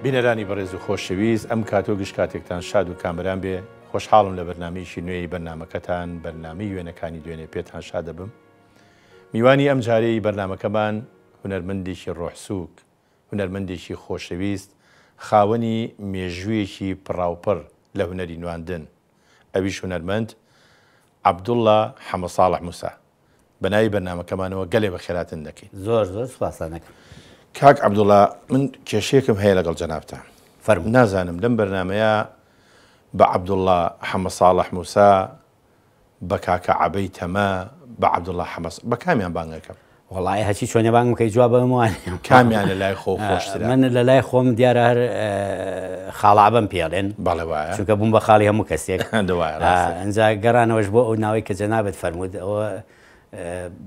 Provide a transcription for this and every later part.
بینەرانی بەڕێز و خۆشەویست ئەم کات و گشت کاتێکتان شاد و کامەران بێ. خۆشحاڵم لە بەرنامەیەکی نوێی بەرنامەکەتان، بەرنامەی وێنەکانی دوێنێ پێتان شاد دەبم. میوانی ئەم جارەی بەرنامەکەمان هونەرمەندێکی ڕۆحسووک، هونەرمەندێکی خۆشەویست، خاوەنی مێژوویەکی پڕاوپڕ لە هونەری نواندن، ئەویش هونەرمەند عەبدوڵڵا حەمەساڵح موسا. بە ناوی بەرنامەکەمانەوە گەلێ بەخێراتن دەکەین. زۆر زۆر سوپاستان ئەکەم. کاک عەبدوڵا من کێشەیەکم هەیە لەگەڵ جەنابتا. فەرموو. نازانم لەم بەرنامەیە بە عەبدوڵا حەمەساڵح موسا، بە کاکە عەبەی تەمە، بە عەبدوڵا حەمە بە کامیان بانگ ئەکەم؟ وەڵایی هەرچی چۆنێ بانگ بکەی جواب ئەمە وانیە. کامیان لە لای خۆو خۆشترە؟ من لە لای خۆم دیارە هەر خاڵە عەبەم پێ ئەڵێن. بەڵێ وایە. چونکە بووم بە خاڵی هەموو کەسێک. دە وایە ڕاستە. ئینجا گەڕانەوەش بۆ ئەو ناوەی کە جەنابت فەرمووت ئەوە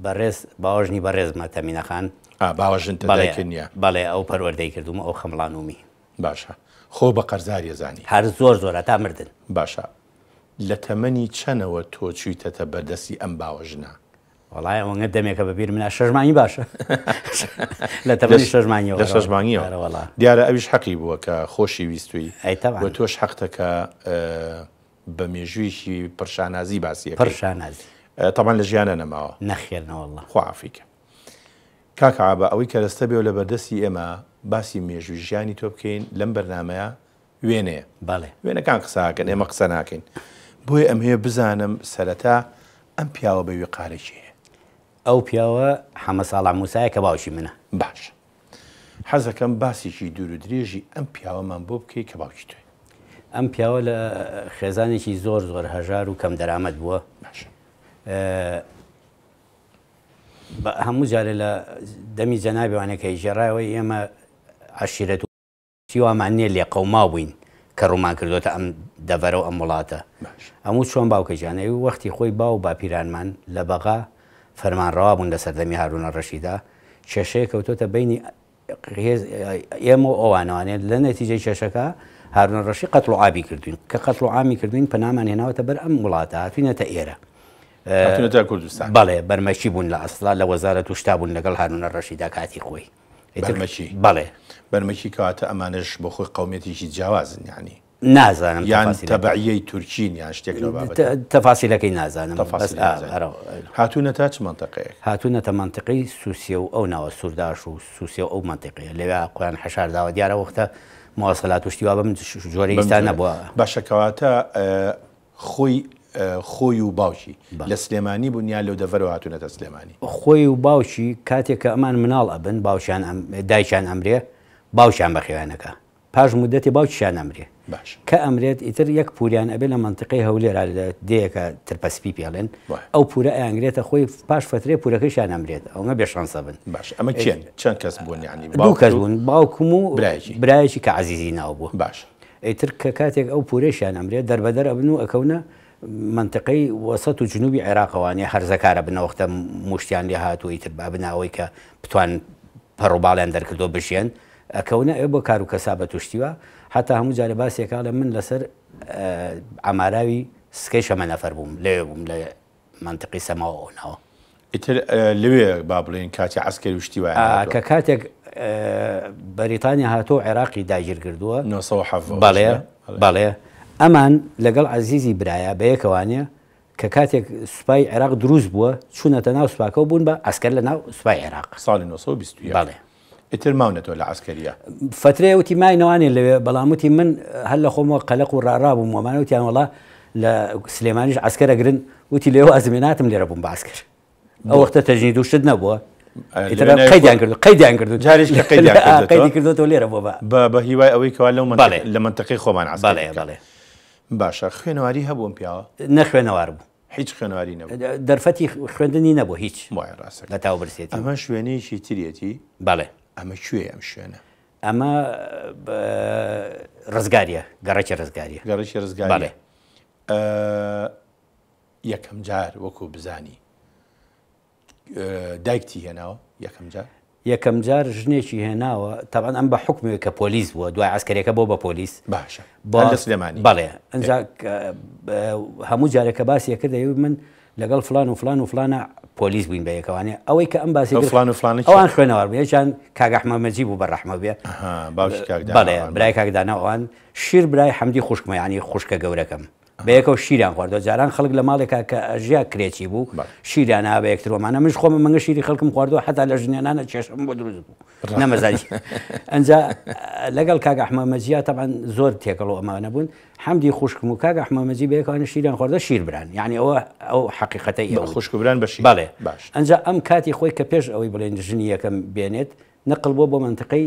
بەڕێز باوەژنی بەڕێزمە تەمینە خان. ئا باوەژنتە دایکت نییە؟ بەڵێ ئەو پەروەردەی کردووم ئەو خەمڵانوومی. باشە خۆ بە قەرزاری ئەزانی؟ هەر زۆر زۆر هەتا مردن. باشە لە تەمەنی چەنەوە تۆ چوویتەتە بەردەستی ئەم باوەژنە؟ وەڵای ئەوەنگە دەمێکە بە بیر منە شەش مانگی باشە لە تەمەنی شەش مانگیەوە لە شەش مانگیەوە ئەرە وەڵا. دیارە ئەویش حەقی بووە کە خۆشی ویستووی ئەی تەبعەن. و تۆش حەقتە کە بە مێژوویەکی پڕ شانازی باسی ئەکەی. پڕ شانازی. تەبعەن لە ژیانا نەماوە. نەخێر نەوەڵا. خوا عەفوی کە. کاک عەبە ئەوەی کەرەستە بێ و لە بەردەستی ئێمە باسی مێژووی ژیانی تۆ بکەین لەم بەرنامەیە وێنەیە. بەڵێ. وێنەکان قسە ئەکەن ئێمە قسە ناکەین. بۆیە ئەمهەوێ بزانم سەرەتا ئەم پیاوە بە ویقارە کێیە؟ ئەو پیاوە حەمە ساڵح موسایە کە باوکی منە. باشە. حەزەکەم باسێکی دوور و درێژی ئەم پیاوەمان بۆ بکەی کە باوکی تۆیە. ئەم پیاوە لە خێزانێکی زۆر زۆر هەژار و کەم دەرامەت بووە. باشە. هەموو جارێ لە دەمی جەنابی وانە کە ئیژێڕایەوە ئێمە عەشیرەت و شتی وامان نییە لێقەوماو بووین کە ڕوومان کردۆتە ئەم دەڤەرە و ئەم وڵاتە. ئەموو چۆن باوکە گیان ئەی وەختی خۆی باو و باپیرانمان لە بەغا فەرمانڕەوا بوون لە سەردەمی هارونە ڕەشیدا کێشەیە کەوتۆتە بەینی هێز ئێمە و ئەوانەوانێ لە نەتیجەی کێشەکە هارونە ڕەشی قەتڵ و عامی کردوین کە قەتڵ و عامی کردوین پەنامان هێناوەتە بەر ئەم وڵاتە هاتوینەتە ئێرە. هاتوونەتە کوردستان. بەڵێ بەرمەکی بوون لە ئەسڵا لە وەزارەت و شتا بوون لەگەڵ هارونە ڕەشیدا کاتی خۆی. بەرمەکی؟ بەڵێ. بەرمەکی کەواتە ئەمانەش بۆ خۆی قەومیەتێکی جیاوازن یانی. نازانم یان تەبعیەی تورکین یان شتێک لەو بابەتە. تەفاسیلەکەی نازانم. تەفاسیل نازانی. هاتوونەتە چ مەنتەقەیەک؟ هاتوونەتە مەنتیقەی سوسیە و ئەو ناوە سورداش و سوسیە و ئەو مەنتیقەیە لەوێ خۆیان حەشار داوە دیارە وەختە مواصلات و شتی وا بەم جۆرەی ئیستا نەبووە. باشە کەواتە خۆی خۆی و باوکی لە سلێمانی بوون یان لەو دەڤەرەوە هاتوونەتە سلێمانی؟ خۆی و باوکی کاتێک کە ئەمان مناڵ ئەبن باوکیان دایکیان ئەمرێ باوکیان بەخێویان ئەکا پاش مودەتێ باوکیشیان ئەمرێ باش. کە ئەمرێت ئیتر یەک پوریان ئەبێ لە مەنتیقەی هەولێرا لە دێیەکە ترپە سپی پێ ئەڵێن ئەو پورە ئەیانگرێتە خۆی پاش فەترێ پورەکەیشیان ئەمرێت ئەوەنە بێ شانسە بن. باش ئەمە کێن چەند کەس بوون یانی دوو کەس بوون باوکم و برایەکی برایەکی کە عەزیزی ناو بوو. باش. ئیتر کە کاتێک ئەو پورەیشیان ئەمرێت دەربەدەر ئەبن و ئەکەونە مەنتیقەی وەسەت و جنوبی عێراقەوانێ هەرزەکارە بنە وەختە موشتیان لێ هاتوو ئیتر ئەبنە ئەوەی کە بتوان پەڕ و باڵیان دەرکردووە بژیەن ئەکەونە ئەوێ بۆ کار و کەسابەت و شتی وا حەتا هەموو جارێ باسی ئەکا ئەڵێ من لەسەر عەماراوی سکەی شەمەنەفەر بووم لەوێ بووم لە مەنتقی سەماوە ئەو ناوە. ئیتر لەوێ با بڵێین کاتی عەسکەری و شتی وایان هاتووە. کە کاتێک بەریتانیا هاتووە و عێراقی داگیر کردووە. 907 بەڵێ بەڵێ ئەمان لەگەڵ عەزیزی برایا بەیەکەوانێ کە کاتێک سوپای عێراق دروست بووە چوونەتە ناو سوپاکە و بوون بە عەسکەر لە ناو سوپای عێراق. ساڵی 921. بەڵێ. ئیتر ماونەتەوە لە عەسکەریە؟ فەترەیە وتی ماینەوانێ لەوێ، بەڵام وتی من هەر لە خۆمەوە قەلەق و ڕاڕا بووم، ئەمانە وتیان وەڵا لە سلێمانیش عەسکەر ئەگرن، وتی لەوێ وازم هێنا هاتم لێرە بووم بە عەسکەر. ئەو وەختە تەجنید و شت نەبووە. ئیتر قەیدیان کردو، قەیدیان کردو. جارێکی کە قەیدیان کردووەتەوە. قەیدی کردووەتەوە لێرە بووە بە. بە هیوای ئەوەی کەوا لەو مەنتیقە بەڵێ. لە مەنتیقەی خۆمان عەسکەری بەڵێ، بکا. بەڵێ. باشە خوێنەواری هەبوو ئەم پیاوە؟ نەخوێنەوار بوو. هیچ خوێنەواری نەبوو. دەرفەتی خوێندنی نەبوو هیچ. وایە ڕاستەکەی. لە تاو برسێتی. ئەمەش وێنەیەکی تریەتی؟ بەڵێ. ئەمە کوێیە ئەم شوێنە؟ ئەمە ڕزگاریە، گەڕەکی ڕزگاریە. گەڕەکی ڕزگاریە. بەڵێ. یەکەم جار وەکو بزانی دایکتی هێناوە یەکەم جار؟ یەکەم جار ژنێکی هێناوە، تەبعەن ئەم بە حوکمێک کە پۆلیس بووە، دوای عەسکەریەکە بۆ بە پۆلیس. باشە. هەر لە سلێمانی. بەڵێ. ئینجا هەموو جارێک کە باسی ئەکرد ئەیوت من لەگەڵ فلان و فلان و فلانە پۆلیس بووین بە یەکەوانێ ئەوەی کە ئەم باسی ئەو فلان و فلانە کێ؟ ئەوان خوێنەوار بوون یەکیان کاک ئەحمەد مەجی بوو بە ڕەحمە بێ ئەها باوکی کاک دانا بەڵێ ئەوان برای کاک دانا ئەوان شیر برای حەمدی خوشکمە یانی خوشکە گەورەکەم بە یەکەوە شیریان خواردوە جاران خەڵک لە ماڵێکا کە ئەژیا کرێچی بوو شیریان ئا بە یەکتر وەمانە منش خۆمە منگە شیری خەڵکم خواردوە حتا لە ژنێنانە کێشەم بۆ دروست بوو نەمەزانی ئەنجا لەگەڵ کاک ئەحمە مەجیا تەبعەن زۆر تێکەڵ و ئەمانە بوون حەمدی خوشکم و کاک ئەحمە مەجی بەیەکەوانە شیریان خواردە شیر بران یعنی ئەوە ئەو حەقیقەتەی ئەو خوشک و بران بە شیر بەڵێ باش ئەنجا ئەم کاتی خۆی کە پێش ئەوەی بڵێن ژنی یەکەم بێنێت نقل بووە بۆ مەنتقەی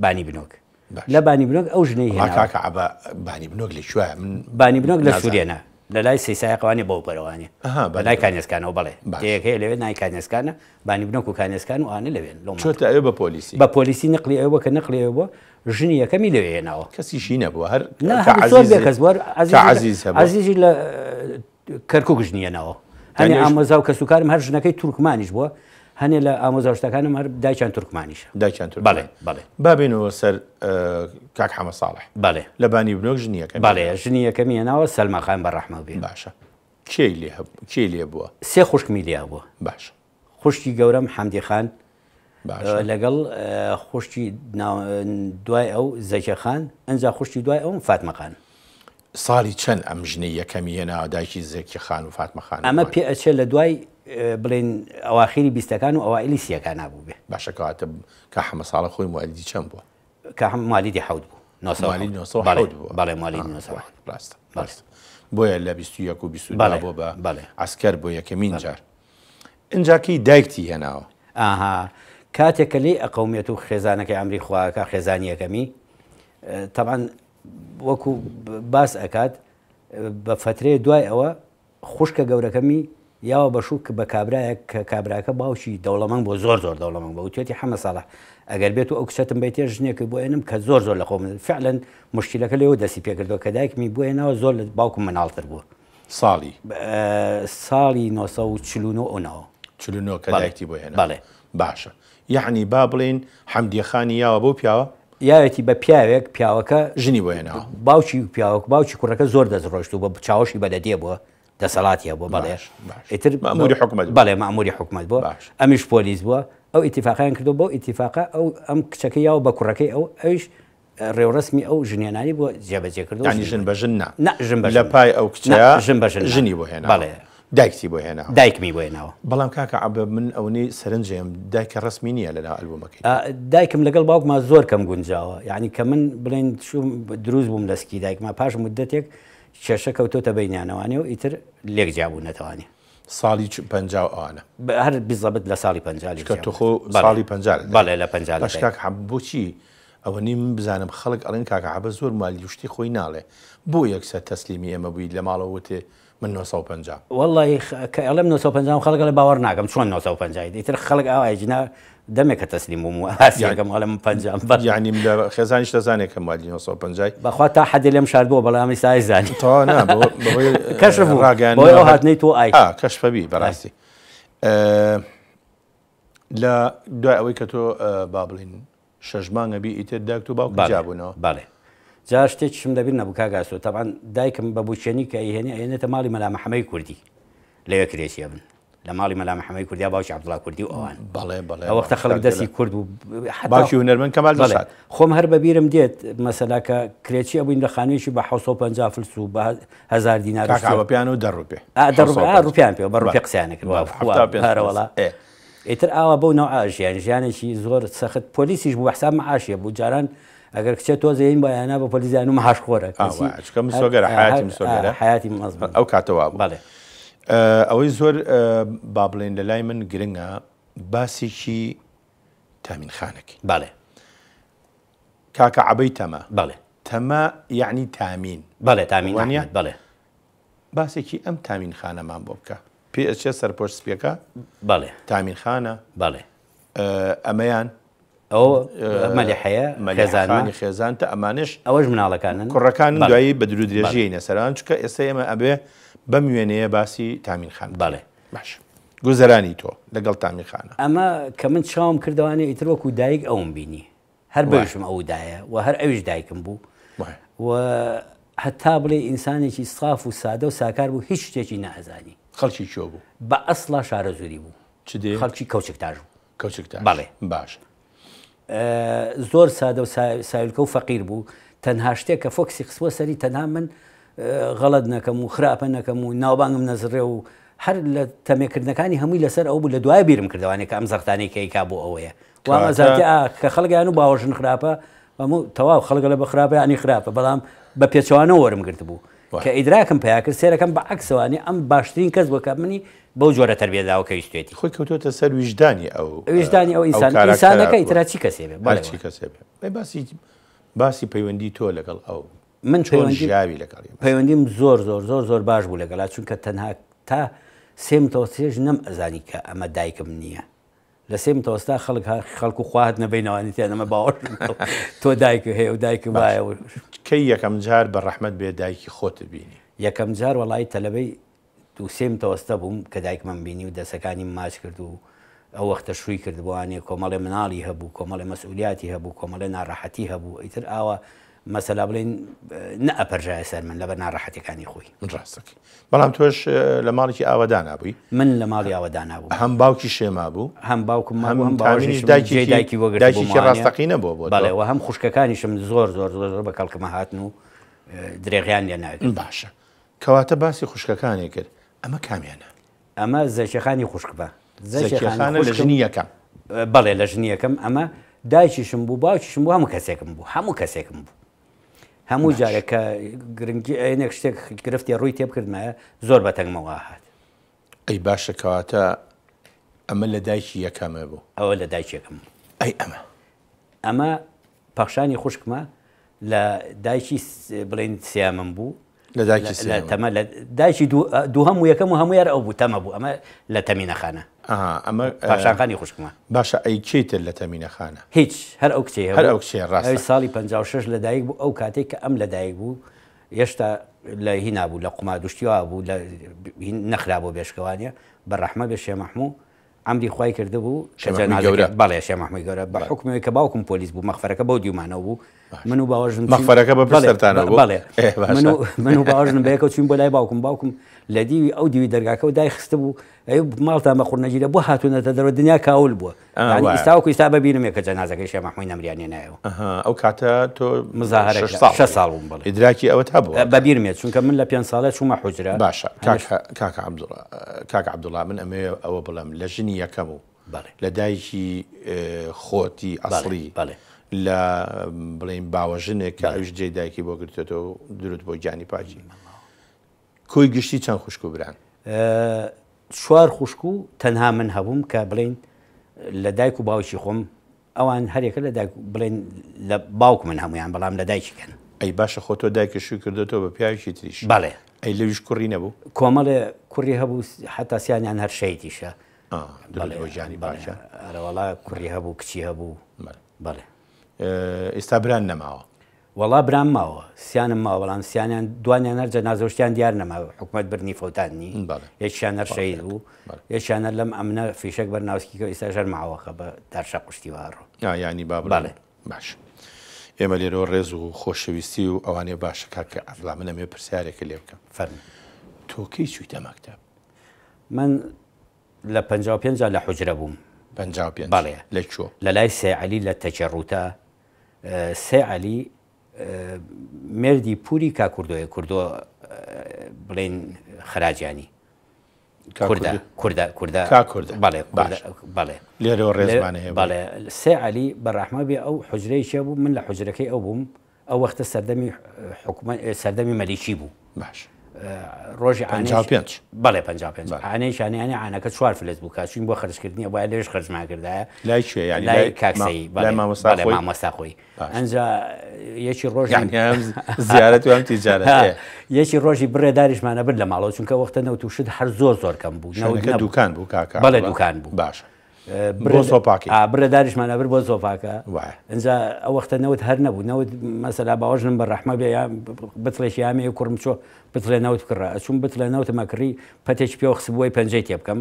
بانی بنۆک لە بانی بنۆک ئەو ژنەی هێناوە. وەڵا کاکە عەبە بانی بنۆک لە کوێیە من بانی بنۆک لە سوورێنە لە لای سەیسایەقەوانێ بەو پەرەوانێ بە لای کانێسکانەوە بەڵێ دێیەک هەیە لەوێ ناوی کانێسکانە بانی بنۆک و کانێسکان و ئانە لەوێن لەو چۆتە ئەوێ بە پۆلیسی بە پۆلیسی نقلی ئەوە کە نقلی ئەوە بووە ژنی یەکەمی لەوێ هێناوە کەسیشی نەبووە هەر زۆر بێکەس بووە عەزیز عەزیزی لە کەرکوک ژنی هێناوە هەنێ ئامۆزا و کەسوکارم هەر ژنەکەی تورکمانیش بووە هەنێ لە ئامۆزا و شتەکانم هەر دایکیان تورکمانیشە. دایکیان تورکمان. بەڵێ بەڵێ. با بێینەوە سەر کاک حەمە ساڵح. بەڵێ. لە بانی بنۆک ژنی یەکەمی. بەڵێ ژنی یەکەمی هێناوە سەلما خان بە ڕەحمە بێ. باشە کێی لێ هەبوو کێی لێ بووە؟ سێ خوشکمی لێ هەبووە. باشە. خوشکی گەورەم حەمدی خان لەگەڵ خوشکی دوای ئەو زەکیە خان ئەنجا خوشکی دوای ئەوم فاتمە خان. ساڵی چەند ئەم ژنەی یەکەمی هێناوە دایکی زەکیە خان و فاتمە خان؟ ئەمە پێ ئەچێ لە دوای بڵێن ئەواخیری بیستەکان و ئەوائیلی سیەکانا بووبێ. باشە کەواتە کا حەمە ساڵە خۆی موالیدی چەند بووە؟ کا حەمە موالیدی حەوت بوو. موالیدی 907 بووە. بەڵێ موالیدی 907. ڕاستە ڕاستە. بۆیە لە 21 و 22 بۆ بە عەسکەر بۆ یەکەمین جار. ئینجا کەی دایکتی هێناوە؟ ئاها کاتێک کە لێی ئەقەومێت و خێزانەکەی ئەمری خوا ئەکا خێزانی یەکەمی تەبعەن وەکو باس ئەکات بە فەترەیە دوای ئەوە خوشکە گەورەکەمی یاوە بە شوو بە کابرایەک کە کابراکە باوکی دەوڵەمەند بۆ زۆر زۆر دەوڵەمەند بە وتێتی حەمە ساڵح ئەگەر بێت و ئەو کچەتم بیتێ ژنێکی بۆ ئێنم کە زۆر زۆر لە خۆم فعلەن مشکلەکە لێوە دەستی پێکردەوە کە دایکمی بۆ هێناوە زۆر لە باوکم مناڵتر بووە ساڵی؟ ساڵی 949 ئەو ناوە. 49 کە دایکتی بۆ هێنا. بەڵێ. باشە. یەعنی با بڵێین حەمدیە خانی یاوە بەو پیاوە؟ یاوێتی بە پیاوێک، پیاوەکە. ژنی بۆ هێناوە. باوکی پیاوەک، باوکی کوڕەکە زۆر دەست ڕۆیشتوو بووە، چاوەشی بە لەدێ بووە، دەسەڵاتی هەبووە، بەڵێ. باش، باش. ئیتر مەئمووری حکومەت بووە. بەڵێ، مەئمووری حکومەت بووە. باش. ئەمیش پۆلیس بووە. ئەو ئیتیفاقیان کردووە، بەو ئیتیفاقە ئەو ئەم کچەکەی یاوە بە کوڕەکەی ئەو، ئەویش ڕێوڕەسمی ئەو ژنهێنانی بۆ جێبەجێ کردو. یانی ژن بە ژن نا. نا ژن بە ژن. لە پای ئەو کچەیا ژن بە ژن نا. ژنی بۆ هێناوە. بەڵێ. دایکتی بۆ هێناوە. دایکمی بۆ هێناوە. بەڵام کاکە عەبە من ئەونەی سەرنجێم دایکە ڕەسمی نییە لەناو ئەلبومەکەی. دایکم لەگەڵ باوکما زۆر کەم گونجاوە. یانی کە من بڵێن چووم دروست بووم لە سکی دایکما پاش موددەتێک کێشە کەوتۆتە بەینیانەوانێ و ئیتر لێک جیا بوونەتەوانێ. ساڵی پەنجا و ئەوانە. هەر بیزەبت لە ساڵی پەنجا لێک چونکە تۆ خۆ ساڵی پەنجا لە دایک. بەڵێ لە پەنجا لە باش دایک. کاک حەب بۆچی ئەوەنەی من بزانم خەڵک ئەڵێن کاکە عەبە زۆر مالی و شتی خۆی ناڵێ بۆ یەکسەر تەسلیمی ئێمە بووی لە ماڵەوە وتێ من 950. وەڵڵاهی کە ئەڵێم 950 خەڵک ئەڵێ باوەڕ ناکەم چۆن 950 ئیتر خەڵک ئاوایە جنا دەمێکە تەسلیم بووم و ئاسیەکەم ئەڵێم من پەنجام بەس. یانی لە خێزانیش دەزانێ کە مالی 950. بەخوا تا حەدێ لێم شاردبووە بەڵام ئیستا ئەیزانی. تەواو نا بەهۆی کەشف بوو ڕاگەیاندنەوە بەهۆی ئەو هاتنەی تۆ ئای. ئا کەشفە بی بەڕاستی. لە دوای ئەوەی کە تۆ با بڵێین شەش مانگە بی ئیتر دایکت و باوکت جیا بوونەوە. بەڵێ جا شتێکیشم لەبیر نەبوو کاک ئاسۆ تەبعەن دایکم بە بووکێنی کە ئەیهێنێ ئەیهێنێتە ماڵی مەلا محەمەی کوردی لەوێ کرێچی ئەبن لە ماڵی مەلا محەمەی کوردیا باوکی عەبدوڵا کوردی و ئەوان بەڵێ بەڵێ ئەو وەختە خەڵک دەستی کورد بوو حەتا باوکی هونەرمەند کەمال بەڵێ دڵشاد. خۆم هەر بەبیرم دێت مەسەلا کە کرێچی ئەبووین لە خانوویەکی بە 750 فلس و بە 1000 دینار و کاک شتێک. عەبە پێیان و دە ڕوپێ. ئا دە ڕوپێ ئا 750. ڕوپیان پێوە بە ڕوپێ بەڵێ. قسەیان ئەکرد بەڵێ وا 75 پارە فلس. وەڵا. ئێ. ئیتر ئاوا بەو نەوعە ئەژیاین، ژیانێکی زۆر سەخت، پۆلیسیش بوو بە حساب مەعاشێ بوو، جاران ئەگەر کچێ تۆزێ هین بایانا بە پۆلیس دەیان و مەعاش خۆرە، ئا کەچی وایە چونکە هەر مسۆگەرە، هەر حەیاتی مسۆگەرە. حەیاتی مەزبووت. ئەو کاتە وا بوو. بەڵێ. ئەوەی زۆر با بڵێین لە لای من گرنگە باسێکی تامین خانەکەی. بەڵێ. کاکە عەبەی تەمە. بەڵێ. تەمە یەعنی تامین. بەڵێ تامین وانیە؟ ئەحمەد، بەڵێ. باسێکی ئەم تامین خانەمان بۆ بکە. پێ ئەچێ سەرپۆش سپیەکە؟ بەڵێ. تامین خانە؟ بەڵێ. ئەمەیان؟ ئەو مەلیحەیە، خێزانمە. مەلیحەخانی خێزانتە، ئەمانەش ئەوەش مناڵەکانن. کوڕەکانن، بەڵێ. دوایی بە درو درێژی بەڵێ. یەینە سەران، چونکە ئێستا ئێمە ئەبێ بەم وێنەیە باسی تامین خان بکەین. بەڵێ. باش. گوزەرانی تۆ لەگەڵ تامین خانە. ئەمە کە من چاوم کردەوانێ ئیتر وەکوو دایک ئەوم بینی. هەر بەویشم ئەو دایە و هەر ئەویش دایکم بوو. وایە. و هەتا بڵێی ئینسانێکی ساف و سادە و ساکار بوو هیچ شتێکی نەئەزانی. خەڵکی کوێ بوو؟ بە ئەسڵا شارەزووری بوو. چ دێ؟ خەڵکی کەوچکتاش بوو. کەوچکتاش. بەڵێ. باشە. زۆر سادە و ساویلکە و فەقیر بوو. تەنها شتێک کە فۆکسی خستبووە سەری تەنها من غەڵەت نەکەم و خراپە نەکەم و ناوبانگم نەزڕێ و هەر لە تەمێکردنەکانی هەمووی لەسەر ئەو بوو لە دوای بیرم کردەوانێ کە ئەم زەختانەی کە ئەیکا بۆ ئەوەیە. وام ئەزانتی ئا کە خەڵک یان و باوەژن خراپە هەموو تەواو خەڵک ئەڵێ بە خراپە یانی خراپە بەڵام بە پێچەوانەوە وەرم گرتبوو کە ئیدراکم پیا کرد سێرەکەم بە عەکسەوانی ئەم باشترین کەس بووە کە منی بەو جۆرە تەربیە داوە کە ویستوێتی. خۆی کەوتۆتە سەر ویژدانی ئەو ویژدانی ئەو ئینسان ئینسانەکە ئیترا چی کەسێ بێ بەڵێ چی کەسێ بێ. ئەی باسی باسی پەیوەندی تۆ لەگەڵ ئەو من چۆن ژیاوی لەگەڵی پەیوەندیم زۆر زۆر زۆر زۆر باش بوو لەگەڵا چونکە تەنها تا سێ متەوەستێش نەم ئەزانی کە ئەمە دایکم نییە لە سێ متەوەستا خەڵک خەڵک و خوا هاتنە بەینەوانی تیان ئەمە باوەڕ تۆ دایک هەیە و دایک وایە و کەی یەکەم جار بە ڕەحمەت بێ دایکی خۆتت بینی؟ یەکەم جار وەڵایی تەلەبەی دوو سێ متەوەستە بووم کە دایکمم بینی و دەسەکانیم ماچ کرد و ئەو وەختە شووی کردبووانێ کۆمەڵێ مناڵی هەبوو کۆمەڵێ مەسئولیاتی هەبوو کۆمەڵێ ناڕەحەتی هەبوو ئیتر ئاوا مەسەلا بڵێین نەئەپەرژایە سەر من لەبەر ناڕەحەتیەکانی خۆی. ڕاستەکەی بەڵام تۆش لە ماڵێکی ئاوەدانا بووی؟ من لە ماڵی ئاوەدانا بووم. هەم باوکی شێ مابوو؟ هەم باوکم مابوو هەم باوەژنیشم جێی دایکی بۆ گرتبووم. دایکێکی ڕاستەقینە بووە بۆ تۆ؟ بەڵێ وە هەم خوشکەکانیشم زۆر زۆر زۆر زۆر بە کەڵکمە هاتن و درێغیان لێ ناکرد. باشە کەواتە باسی خوشکەکانی کرد ئەمە کامیانە؟ ئەمە زەکیەخانی خوشکمە. زەکیەخانە لە ژنی یەکەم؟ بەڵێ لە ژنی یەکەم. ئەمە دایکیشم بوو باوکیشم بوو هەموو کەسێکم بوو هەموو کەسێکم بوو. هەموو جارێک کە گرنگی ئەینێک شتێک گرفتی ڕووی تێ بکردمایە زۆر بە تەنگمەوە هات. ئەی باشە کەواتە ئەمە لە دایکی یەکەمە بوو؟ ئەوە لە دایکی یەکەم بوو. ئەی ئەمە؟ ئەمە پەخشانی خوشکمە لە دایکی بڵێن سیامم بوو لە دایکی سێیەم تەمە لە دایکی دووهەم و یەکەم و هەموو یار ئەو بوو تەمە بوو ئەمە لە تەمینەخانە ئەمە پاشانخانی خوشکمە باشە ئەی کێی تر لە تەمینەخانە هیچ هەر ئەو کچەی هەر ئەو کچەیە ڕاستە ئەوی ساڵی 56 لە دایک بوو ئەو کاتێک کە ئەم لە دایک بوو هێشتا لە هینا بوو لە قومادوشتیوا بوو لە نەخرا بۆ بێشکەوانە بە ڕەحمە بێ شێ مەحموو عەمری خوای کردبوو کە جەنازەکە بەڵێ شێ مەحموی گەورە بە حوکمی ئەوەی کە باوکم پۆلیس بوو مەخفەرەکە بەو دیومانەوە بوو من و باوەژنم مەخفەرەکە بە پشت سەرتانەوە بوو بەڵێ من و من و باوەژنم بەیەکەوە چووین بۆ لای باوکم باوکم لە دیوی ئەو دیوی دەرگاکەوە دایخستبوو ئەی ماڵتان بە قوڕنەگیرە بۆ هاتوونەتە دەرەوە دنیا کاول بووە یانی ئیستا وەکو ئیستا بەبیرم یە کە جەنازەکەی شێ مەحموی نەمریان هێنایەوە ئەو کاتە تۆ مزاهرە شەش ساڵ بووم بەڵێ ئیدراکی ئەوەت هەبوو بەبیرم یە چونکە من لە پێنج ساڵێ چوومە حوجرە باشە کاک کاک عەبدوڵا کاک عەبدوڵا من ئەمەوێ ئەوە بڵێم لە ژنی یەکەم و لە دایکی خۆتی ئەسڵی لە بڵێین باوەژنێک کە ئەویش جێی دایکی بۆ گرتێتەوە درود بۆ گیانی پاکی کۆی گشتی چەند خوشک و بران؟ چوار خوشک و تەنها من هەبووم کە بڵێین لە دایک و باوکی خۆم ئەوان هەرێکە لە دایک بڵێن لە باوک من هەمویان بەڵام لە دایکی کەن. ئەی باشە خۆ تۆ دایکت شووی کردۆتەوە بە پیاوێکی تریش. بەڵێ. ئەی لەویش کوڕی نەبوو؟ کۆمەڵێ کوڕی هەبوو حەتا سیانیان هەر شەهیدیشە. ئا درود بۆ گیانی پاکیان. ئەرەوەڵا کوڕی هەبوو کچی هەبوو. بەڵێ. بەڵێ. ئێستا بران نەماوە؟ وەڵا برام ماوە سیانم ماوە بەڵام سیانیان دوانیان هەر جەنازە و شتیان دیار نەما حکومەت بردنی فەوتاندنی یەکیان هەر شەهید بوو یەکیان هەر لەم ئەمنە فیشەک بەر ناوسکی کەوت ئیستا ژەر ماوەخە بە دارشە قوشتی وا ڕۆ یانی با بڵێ باش ئێمە لێرەوە ڕێز و خۆشەویستی و ئەوانەیە باشە کاکە عەبدوڵا من ئەمەوێ پرسیارێکە لێ بکەم فەرموو تۆ کەی چوویتە مەکتەب؟ من لە 55 لە حوجرە بووم. 55 بەڵێ لە کوێ؟ لە لای سەی عەلی لە تەکێ ڕووتە سەی عەلی مێردی پوری کا کوردۆیە کوردۆ بڵێن خەراجیانی کوردە کوردە کوردە کا کوردە بەڵێ بەڵێ لێرەوە ڕێزمان هەیە بەڵێ سێ عەلی بە ڕەحمە بێ ئەو حجرەی چێ بوو من لە حجرەکەی ئەو بووم ئەو وەختە سەردەمی حکومە سەردەمی مەلیکی بوو باش ڕۆژی پێنج بەڵێ 55 عانەیەکیان یانی عانەکە چوار فلس بوو کە چوین بۆ خەرجکردنی ئەبوایە لەوێش خەرجمان کردایە لای کوێ یانی لای کاک سەی لای مامۆستا خۆی مامۆستا خۆی ئەنجا یەکی ڕۆژ یانی هەم زیارەت و هەم تیجارەت یەکی ڕۆژی بڕێ داریشمانە برد لە ماڵەوە چونکە وەختە نەوت و شت هەر زۆر زۆر کەم بوو نەوت دوکان بوو کاکە بەڵێ دوکان بوو باشە بۆ زۆپاکەی. ئا بڕێ داریشمان ئەبرد بۆ زۆپاکە. وایە. ئینجا ئەو وەختە نەوت هەر نەبوو. نەوت مەسەلا باوەژنم بە ڕەحمە بێ یا بتڵێکی یامێ کوڕم چۆ بتڵێ نەوت بکڕە. ئەچووم بتڵێ نەوتم ئەکڕی پەتێکی پێوە خستبووی پەنجەی تێ بکەم.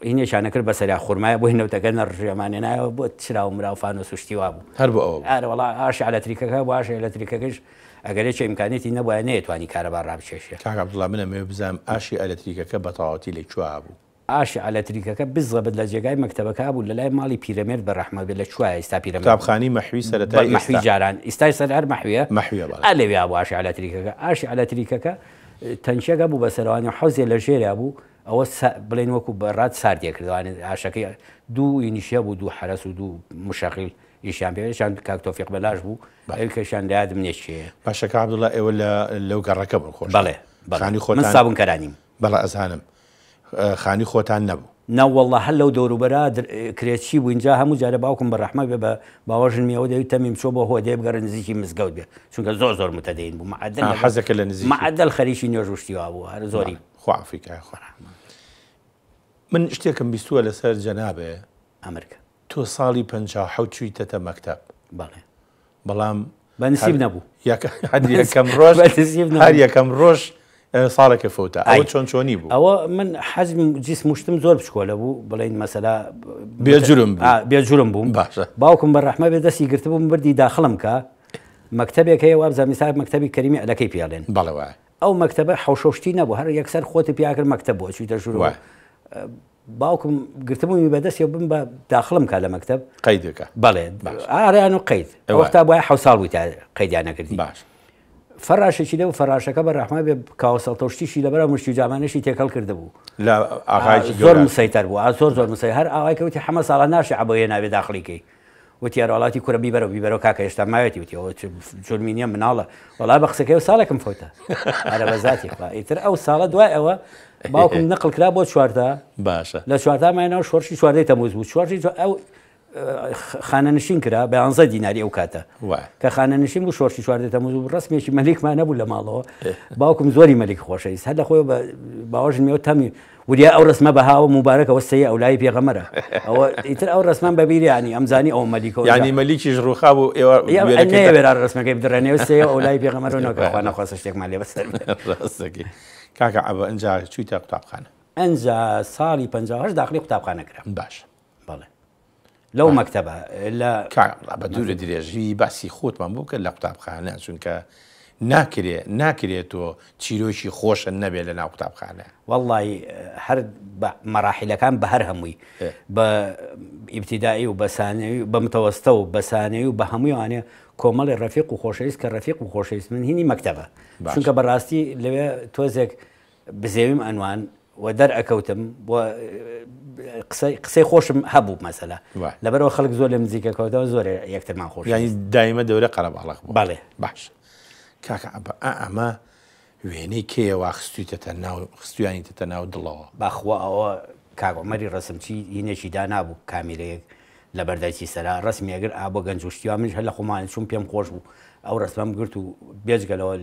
هینێکیان ئەکرد بە سەریا خورمایە بۆی نەوتەکە نەڕژێ ئەمانێنایەوە بۆ چرا و مرا و فانۆس و شتی وا بوو. هەر بۆ ئەوە بوو. ئارە وەڵا ئاشی عەلەتریکەکە بوو ئاشی عەلەتریکەکەیش. ئەگەر یەکێ ئیمکانیەتی نەبوایە نەیەتوانی کارەبا ڕابکێشێ. کاک عەبدوڵا من ئەمەوێ بزانم ئاشی ئەلەتریکەکە بە تەواوەتی لە کوێ بوو؟ ئاشی ئەلەتریکەکە بزەبت لە جێگای مەکتەبەکە بوو لە لای ماڵی پیرەمێرد بە ڕەحمەت بێ لە کوایە ئیستا پیرەمێرد قوتابخانەی مەحوی سەرەتای مەحوی ئێستا. جاران ئیستای سەر هەر مەحویە مەحویە بەڵێ. ئا لەویا بوو ئاشی ئەلەتریکەکە ئاشی ئەلەتریکەکە تەنکیەک هەبوو بە سەرەوانی و حەوزێ لە ژێریا بوو ئەوە بڵێن وەکو بە ڕاد ساردیە کردوانێ ئاشەکەی دوو ئینیش هەبوو دوو حەرەس و دوو مشەغیل ئیشیان پێ یان کاک تۆفیق بەلاش بوو ئەوی کەشیان لە یادم نییە کێیە. باشە کاک عەبدوڵا ئێوە لە لەو گەڕەکە بوون خۆشتان؟ بەڵێ بەڵێ خانی من خۆتان؟ سابوونکەرانیم. بەڵێ ئەزانم. خانی خۆتان نەبوو؟ نەوەڵڵا هەر لەو دەوروبەرە کرێچی بووین جا هەموو جارێ باوکم بە ڕەحمەت بێ بە باوەژنمی ئەوە دەیوت تەمیم چۆ بۆ هۆدێ بگەڕێ نزیکی مزگەوت بێ چونکە زۆر زۆر متەدەین بوو معەدەل ئا لەگەڵ حەزەکە لە نزیکی. معەدەل خەریکی نوێژ و شتی وا بوو هەر زۆری. بەڵێ خوا عەفوی کا خوا. من شتێکم بیستووە لەسەر جەنابێ. ئەمرکە. تۆ ساڵی 57 چوویتەتە مەکتەب. بەڵێ. بەڵام بە نسیب نەبوو. هەر یەکەم ڕۆژ بە نسیب نەبوو. هەر یەکەم ڕۆژ ساڵێکە فەوتا. ئەوە ئای. چۆن چۆنی بوو؟ ئەوە من حەجم جیسم و شتم زۆر بچکۆلە بوو بڵێین مەسەلا بێ جورم بوو. ئا بێ جورم بووم. باشە. باوکم بە ڕەحمە بێ دەستی گرتبووم بردی داخڵم کا. مەکتەبێک هەیە وابزانم ئیستا مەکتەبی کەریمی عەلەکەی پێ ئەڵێن. بەڵێ وایە. ئەو مەکتەبە حەوشە و شتی نەبوو هەر یەکسەر خۆتت پیا کرد مەکتەب بوو ئەچوویتە ژوورەوە. وایە. باوکم گرتبوومی بە دەستیەوە بم بە داخڵم کا لە مەکتەب. قەیدەکە. بەڵێ. باش. ئارەیان و قەید. ئەوە. وەختا بوایە حەوت ساڵ بووی تا قەیدیان نەکردی. باش. فەراشێکی لێ بوو فەراشەکە بە ڕەحمە بێ کاوە سەڵتە و شتیشی لەبەرە مشتی و جامانەشی تێکەڵ کردبوو. لە ئاغایەکی زۆر گەورە. مسەیتەر بوو. زۆر زۆر مسەیتەر. هەر ئاوای کە وتی حەمە ساڵە ناشێ عەبۆیە نابێ داخڵی کەی. وتی ئەرواڵاتی کورە بیبەرەوە بیبەرەوە کاکە هێشتا ماوێتی وتی ئەوە جورمی نییە مناڵە وەڵا بە قسەکەی ساڵێکم فەوتا ئەرە بە زاتی خوا ئیتر ئەو ساڵە دوای ئەوە باوکم نەقل کرا بۆ چوارتا باشە لە چوارتا ماینەوە شۆرشی چواردەی تەموز بوو شۆرشی ئەو خانەنشین کرا بە یانزە دیناری ئەو کاتە کە خانەنشین بوو شۆرشی چواردەی تەموز بوو ڕسمێکی مەلیکمان نەبوو لە ماڵەوە باوکم زۆری مەلیک خۆشەویست هەر لە خۆی بە باوەژنیەوە تەمی وریا ئەو ڕسمە بەهاوە موبارەکە وە سەیە ئەولای پێغەمەرە ئەوە ئیتر ئەو ڕسمان بەبیریانی ئەمزانی ئەو مەلیکەوە ینی مەلیکیش ڕووخا بوو ئێوە نەیەوێرا ڕسمەکەی بدڕێنێ و سەیە ئەولای پێغەمەرە نەکە خوا نەخواستە شتێکمان لێ بەسەر بێ. ڕاستەکەی کاکە عەبە ئەنجا چوویتە قوتابخانە؟ ئەنجا ساڵی 58 داخلی قوتابخانە کرام. باشە. بەڵێ. لەو مەکتەبە لە. کاک عەبدوڵا بە دوورە درێژی باسی خۆتمان بۆ بکە لە قوتابخانە چونکە ناکرێ ناکرێ تۆ چیرۆکی خۆشت نەبێ لە ناو قوتابخانە. وەڵڵاهی هەر بە مەراحیلەکان بە هەر هەمووی بە ئیبتیدائی و بە سانەوی و بە متەوەستە و بە سانەوی و بە هەمووی ئەوانەیە کۆمەڵی ڕەفیق و خۆشەویست کە ڕەفیق و خۆشەویست من هینی مەکتەبە چونکە بەڕاستی لەوێ تۆزێک بزێویم ئەنوان و دەر ئەکەوتم و قسەی قسەی خۆشم هەبوو مەسەلە لەبەرەوە خەڵک زۆر لێم نزیکە کەوتەوە زۆر یەکترمان خۆش یانی دایمە دەورە قەرەباڵغ بوو بەڵێ باش کاکە عەبە ئا ئەمە وێنەی کێیە وا خستوویتەتە ناو خستویانیتەتە ناو دڵەوە؟ بەخوا ئەوە کاک عومەری ڕەسمچی هینێکی دانابوو کامیرەیەک لە بەردەرکی سەرا ڕەسمی ئەگرت ئا بۆ گەنج و شتی وا منیش هەر لە خۆمانە چووم پێم خۆش بوو ئەو ڕەسمەم گرت و بێجگە لەوە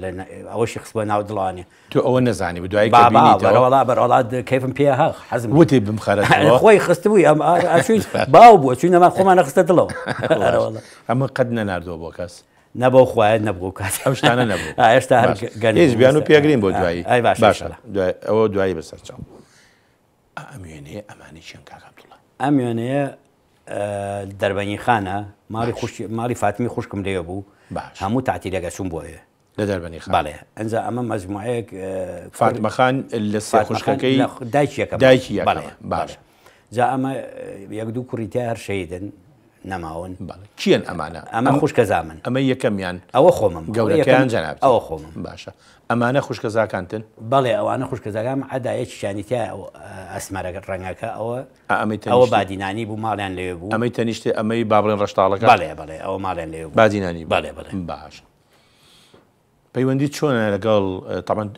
ئەوەشی خستبووە ناو دڵانێ تۆ ئەوە نەزانی بوو دوایی کە بینیتەوە بەرەوەڵا بەرەوەڵا کەیفم پێ ها حەزم وتی بمخەرەتەوە خۆی خستبووی ئەم ئەچوین باو بوو چوین ئەمان خۆمان نەخستە دڵەوە ئەرەوەڵا ئەمە قەت نەناردووە بۆ کەس نە بەو خوایە نەبوو کات ئەو شتانە نەبوو هێشتا هەر گەنج هیچ بیان و پێگرین بۆ دوایی ئای باشە باشە دوای ئەوە دوایی بەسەر چاو ئەم وێنەیە ئەمانەی چیان کاک عەبدوڵڵا؟ ئەم وێنەیە دەربەنی خانە ماڵی خوشکی ماڵی فاتمی خوشکم لێ بوو هەموو تەعتیلێک ئەچووم بۆ ئەوێ لە دەربەنی خان بەڵێ ئەنجا ئەمە مەجموعەیەک فاتمە خان لە سێ خوشکەکەی دایکی یەکەم دایکی یەکەم بەڵێ باش جا ئەمە یەک دوو کوڕی تیا هەر شەهیدن نەماون بەڵێ کێن ئەمانە ئەمە خوشکەزامن ئەمە یەکەمیان ئەوە خۆمم گەورەکەیان جەنابت ئەوە خۆمم باشە ئەمانە خوشکەزاکانتن؟ بەڵێ ئەوانە خوشکەزاکانم عەدا یەکیشیانی تیا ئەسمەرە ڕەنگەکە ئەوە ئەمەی ئەوە بادینانی بوو ماڵیان لەوێ بوو ئەمەی تەنیشتێ ئەمەی با بڵێن ڕەشتاڵەکە بەڵێ بەڵێ ئەوە ماڵیان لەوێ بوو بادینانی بەڵێ بەڵێ باشە پەیوەندی چۆنە لەگەڵ تەبعەن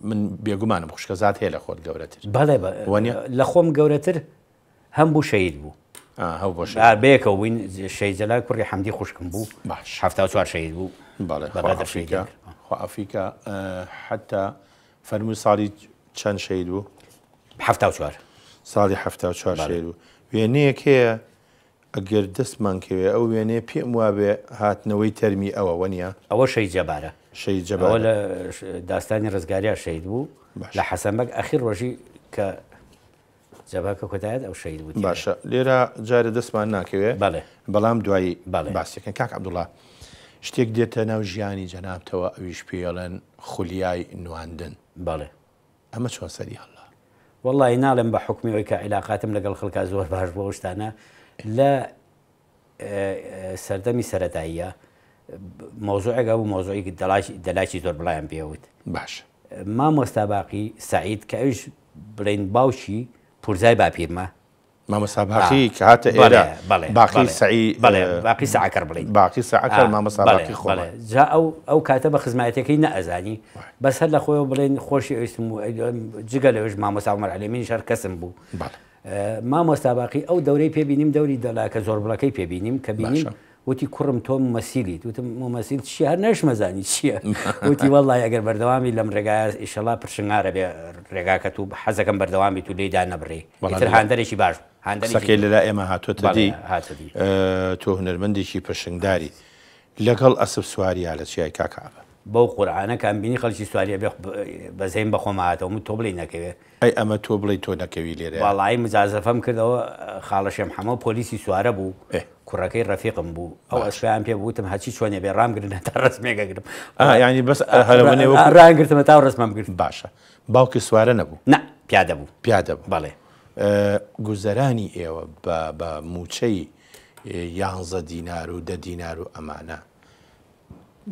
من بێگومانم خوشکەزات هەیە لە خۆت گەورەتر بەڵێ لە خۆم گەورەتر هەم بوو شەهید بوو. هەو بۆ شەهید. بەیەکەوە بووین شەهید جەلال کوڕی حەمدی خوشکم بوو باش 74 شەهید بوو. بەڵێ خوا عەفوی کا خوا عەفوی کا حەتا فەرمووی ساڵی چەند شەهید بوو؟ 74. ساڵی 74 شەهید بوو. وێنەیەک هەیە ئەگەر دەستمان کەوێ ئەو وێنەیە پێم وابێ هاتنەوەی تەرمی ئەوە وەنیە؟ ئەوە شەهید جەبارە. شەهید جەبارە. ئەوە لە داستانی ڕزگاریا شەهید بوو لە حەسەن بەگ ئەخیر ڕۆژی کە جەبهەکە کۆتایەت ئەو شەهید بوو تیایە. باشە لێرە جارێ دەستمان ناکەوێ بەڵێ. بەڵام دوایی بەڵێ. باسیەکەن کاک عەبدوڵا. شتێک دێتە ناو ژیانی جەنابتەوە ئەویش پێی ئەڵێن خولیای نواندن. بەڵێ. ئەمە چۆن سەری هەڵا؟ وەڵڵاهی ناڵێم بە حوکمی ئەوەی کە عیلاقاتم لەگەڵ خەڵکا زۆر باش بوو ئەو شتانە لە سەردەمی سەرەتاییە مەوزوعێک هەبوو مەوزوعی دەلاکی زۆر بڵیان پێوت. باش. مامۆستا باقی سەعید کە ئەویش بڵێین باوکی پورزای باپیرمە مامۆستا باقی کە هاتە ئێرە باقی سەعی باقی سەعەکەر بڵێین باقی سەعەکەر مامۆستا باقی خۆمان جا ئەو ئەو کاتە بە خزمایەتەکەی نەئەزانی بەس هەر لە خۆیەوە بڵێن خۆشی ئەویستم و جگە لەوەش مامۆستا عومەر عەلەمینیش هەر کەسم بوو مامۆستا باقی ئەو دەورەی پێ بینیم دەوری دەلاکە زۆربڵەکەی پێ بینیم کە بینیم وتی کوڕم تۆ مومەسیلیت وتم مومەسیل چییە هەر نەشمەزانی چییە وتی وەڵڵاهی ئەگەر بەردەوامی لەم ڕێگایە ئیشەڵا پرشنگارە بێ ڕێگاکەت و حەزەکەم بەردەوام بیت و لێی دانەبڕێی ئیتر هاندەرێکی باش بوو هاندەرێکی قسەکەی لەلا ئێمە هاتۆتە دی هاتە دی تۆ هونەرمەندێکی پرشنگداری لەگەڵ ئەسپ سواریا لە چیای کاکە عەبە. بەو قورعانە کە ئەمبینی خەڵکی سواریە بێ بەزەیم بەخۆما هاتەوە من تۆ بڵێی نەکەوێ ئەی ئەمە تۆ بڵێی تۆ نەکەوی لێرەیا. وەڵایی مجازەفەم کردەوە خاڵە شێ محەمەو پۆلیسی سوارە بوو ئێ. کوڕەکەی ڕەفیقم بوو ئەو باشە. ئەسپەیان پێ بوو وتم هەرچی چۆنێ بێ ڕامگرن هەتا ڕەسمێک ئەگرم. ئا یانی بەس هەرەوەنێ وەکو. ڕایان گرتم هەتا ئەو ڕەسمەم گرت. باشە باوکی سوارە نەبوو؟ نا پیادە بوو. پیادە بوو. بەڵێ. گوزەرانی ئێوە بە بە مووچەی یانزە دینار و دە دینار و ئەمانە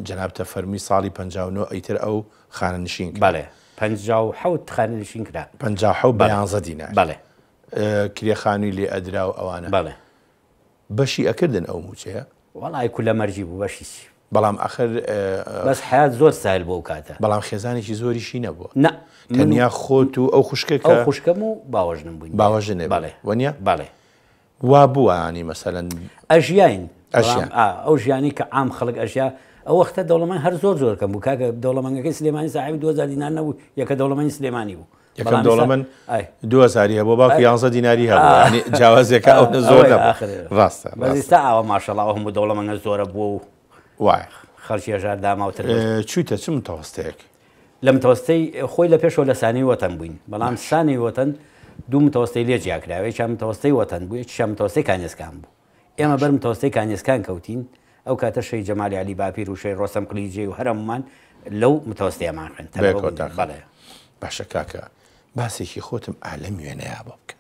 جەنابتە فەرمووی ساڵی 59 ئیتر ئەو خانەنشین کرا. بەڵێ 57 خانەنشین کرا. 57 بە یانزە دینار. بەڵێ. کرێ خانووی لێ ئەدرا و ئەوانە. بەڵێ. بەشی ئەکردن ئەو مووچەیە؟ وەڵای کولە مەرجی بوو بەشی چی. بەڵام ئەخر. بەس حەیات زۆر سەهل بوو ئەو کاتە. بەڵام خێزانێکی زۆریشی نەبووە. نا. تەنیا خۆت و ئەو خوشکە کە. ئەو خوشکەم و باوەژنم بووین. باوەژنێ بوو. بەڵێ. وەنیە؟ بەڵێ. وا بووە یانی مەسەلەن. ئەژیاین ئەژیان. بەڵام ئا ئەو ژیانەی کە عام خەڵک ئەژیا ئەو وەختە دەوڵەمەند هەر زۆر زۆر کەم بوو کاکە دەوڵەمەنگەکەی سلێمانی ساحێبی 2000 دینار نەبوو یەکە دەوڵەمەنی سلێمانی بوو یەکەم دەوڵەمەند 2000 هەبوو باوکی 11 دیناری هەبوو یانی جیاوازیەکە ئەوەنە زۆر نەبوو ڕاستە بەس ئێستا ئاوا ماشەڵا ئەو هەموو دەوڵەمەنگە زۆرە بووە و وایە خەڵکی هەژار داماوتر بوو. چوویتە چ متەوەستەیەک؟ لە متەوەستەی خۆی لە پێشەوە لە سانەی وەتەن بووین، بەڵام سانەی وەتەن دوو متەوەستەی لێ جیا کرا، یەکیان متەوەستەی وەتەن بوو، یەکیشیان متەوەستەی کانێسکان بوو. ئێمە بەر متەوەستەی کانێسکان کەوتین، ئەو کاتە شەهید جەمالی عەلی باپیر و شەهید ڕۆستەم قلیجی و هەر هەموومان لەو متەوەستەیەمان خوێند. تەلەبە بەیەکەوە بووین. تاقی. بەڵێ. باشە کاکە باسێکی خۆتم ئا لەم وێنەیا بۆ بکە.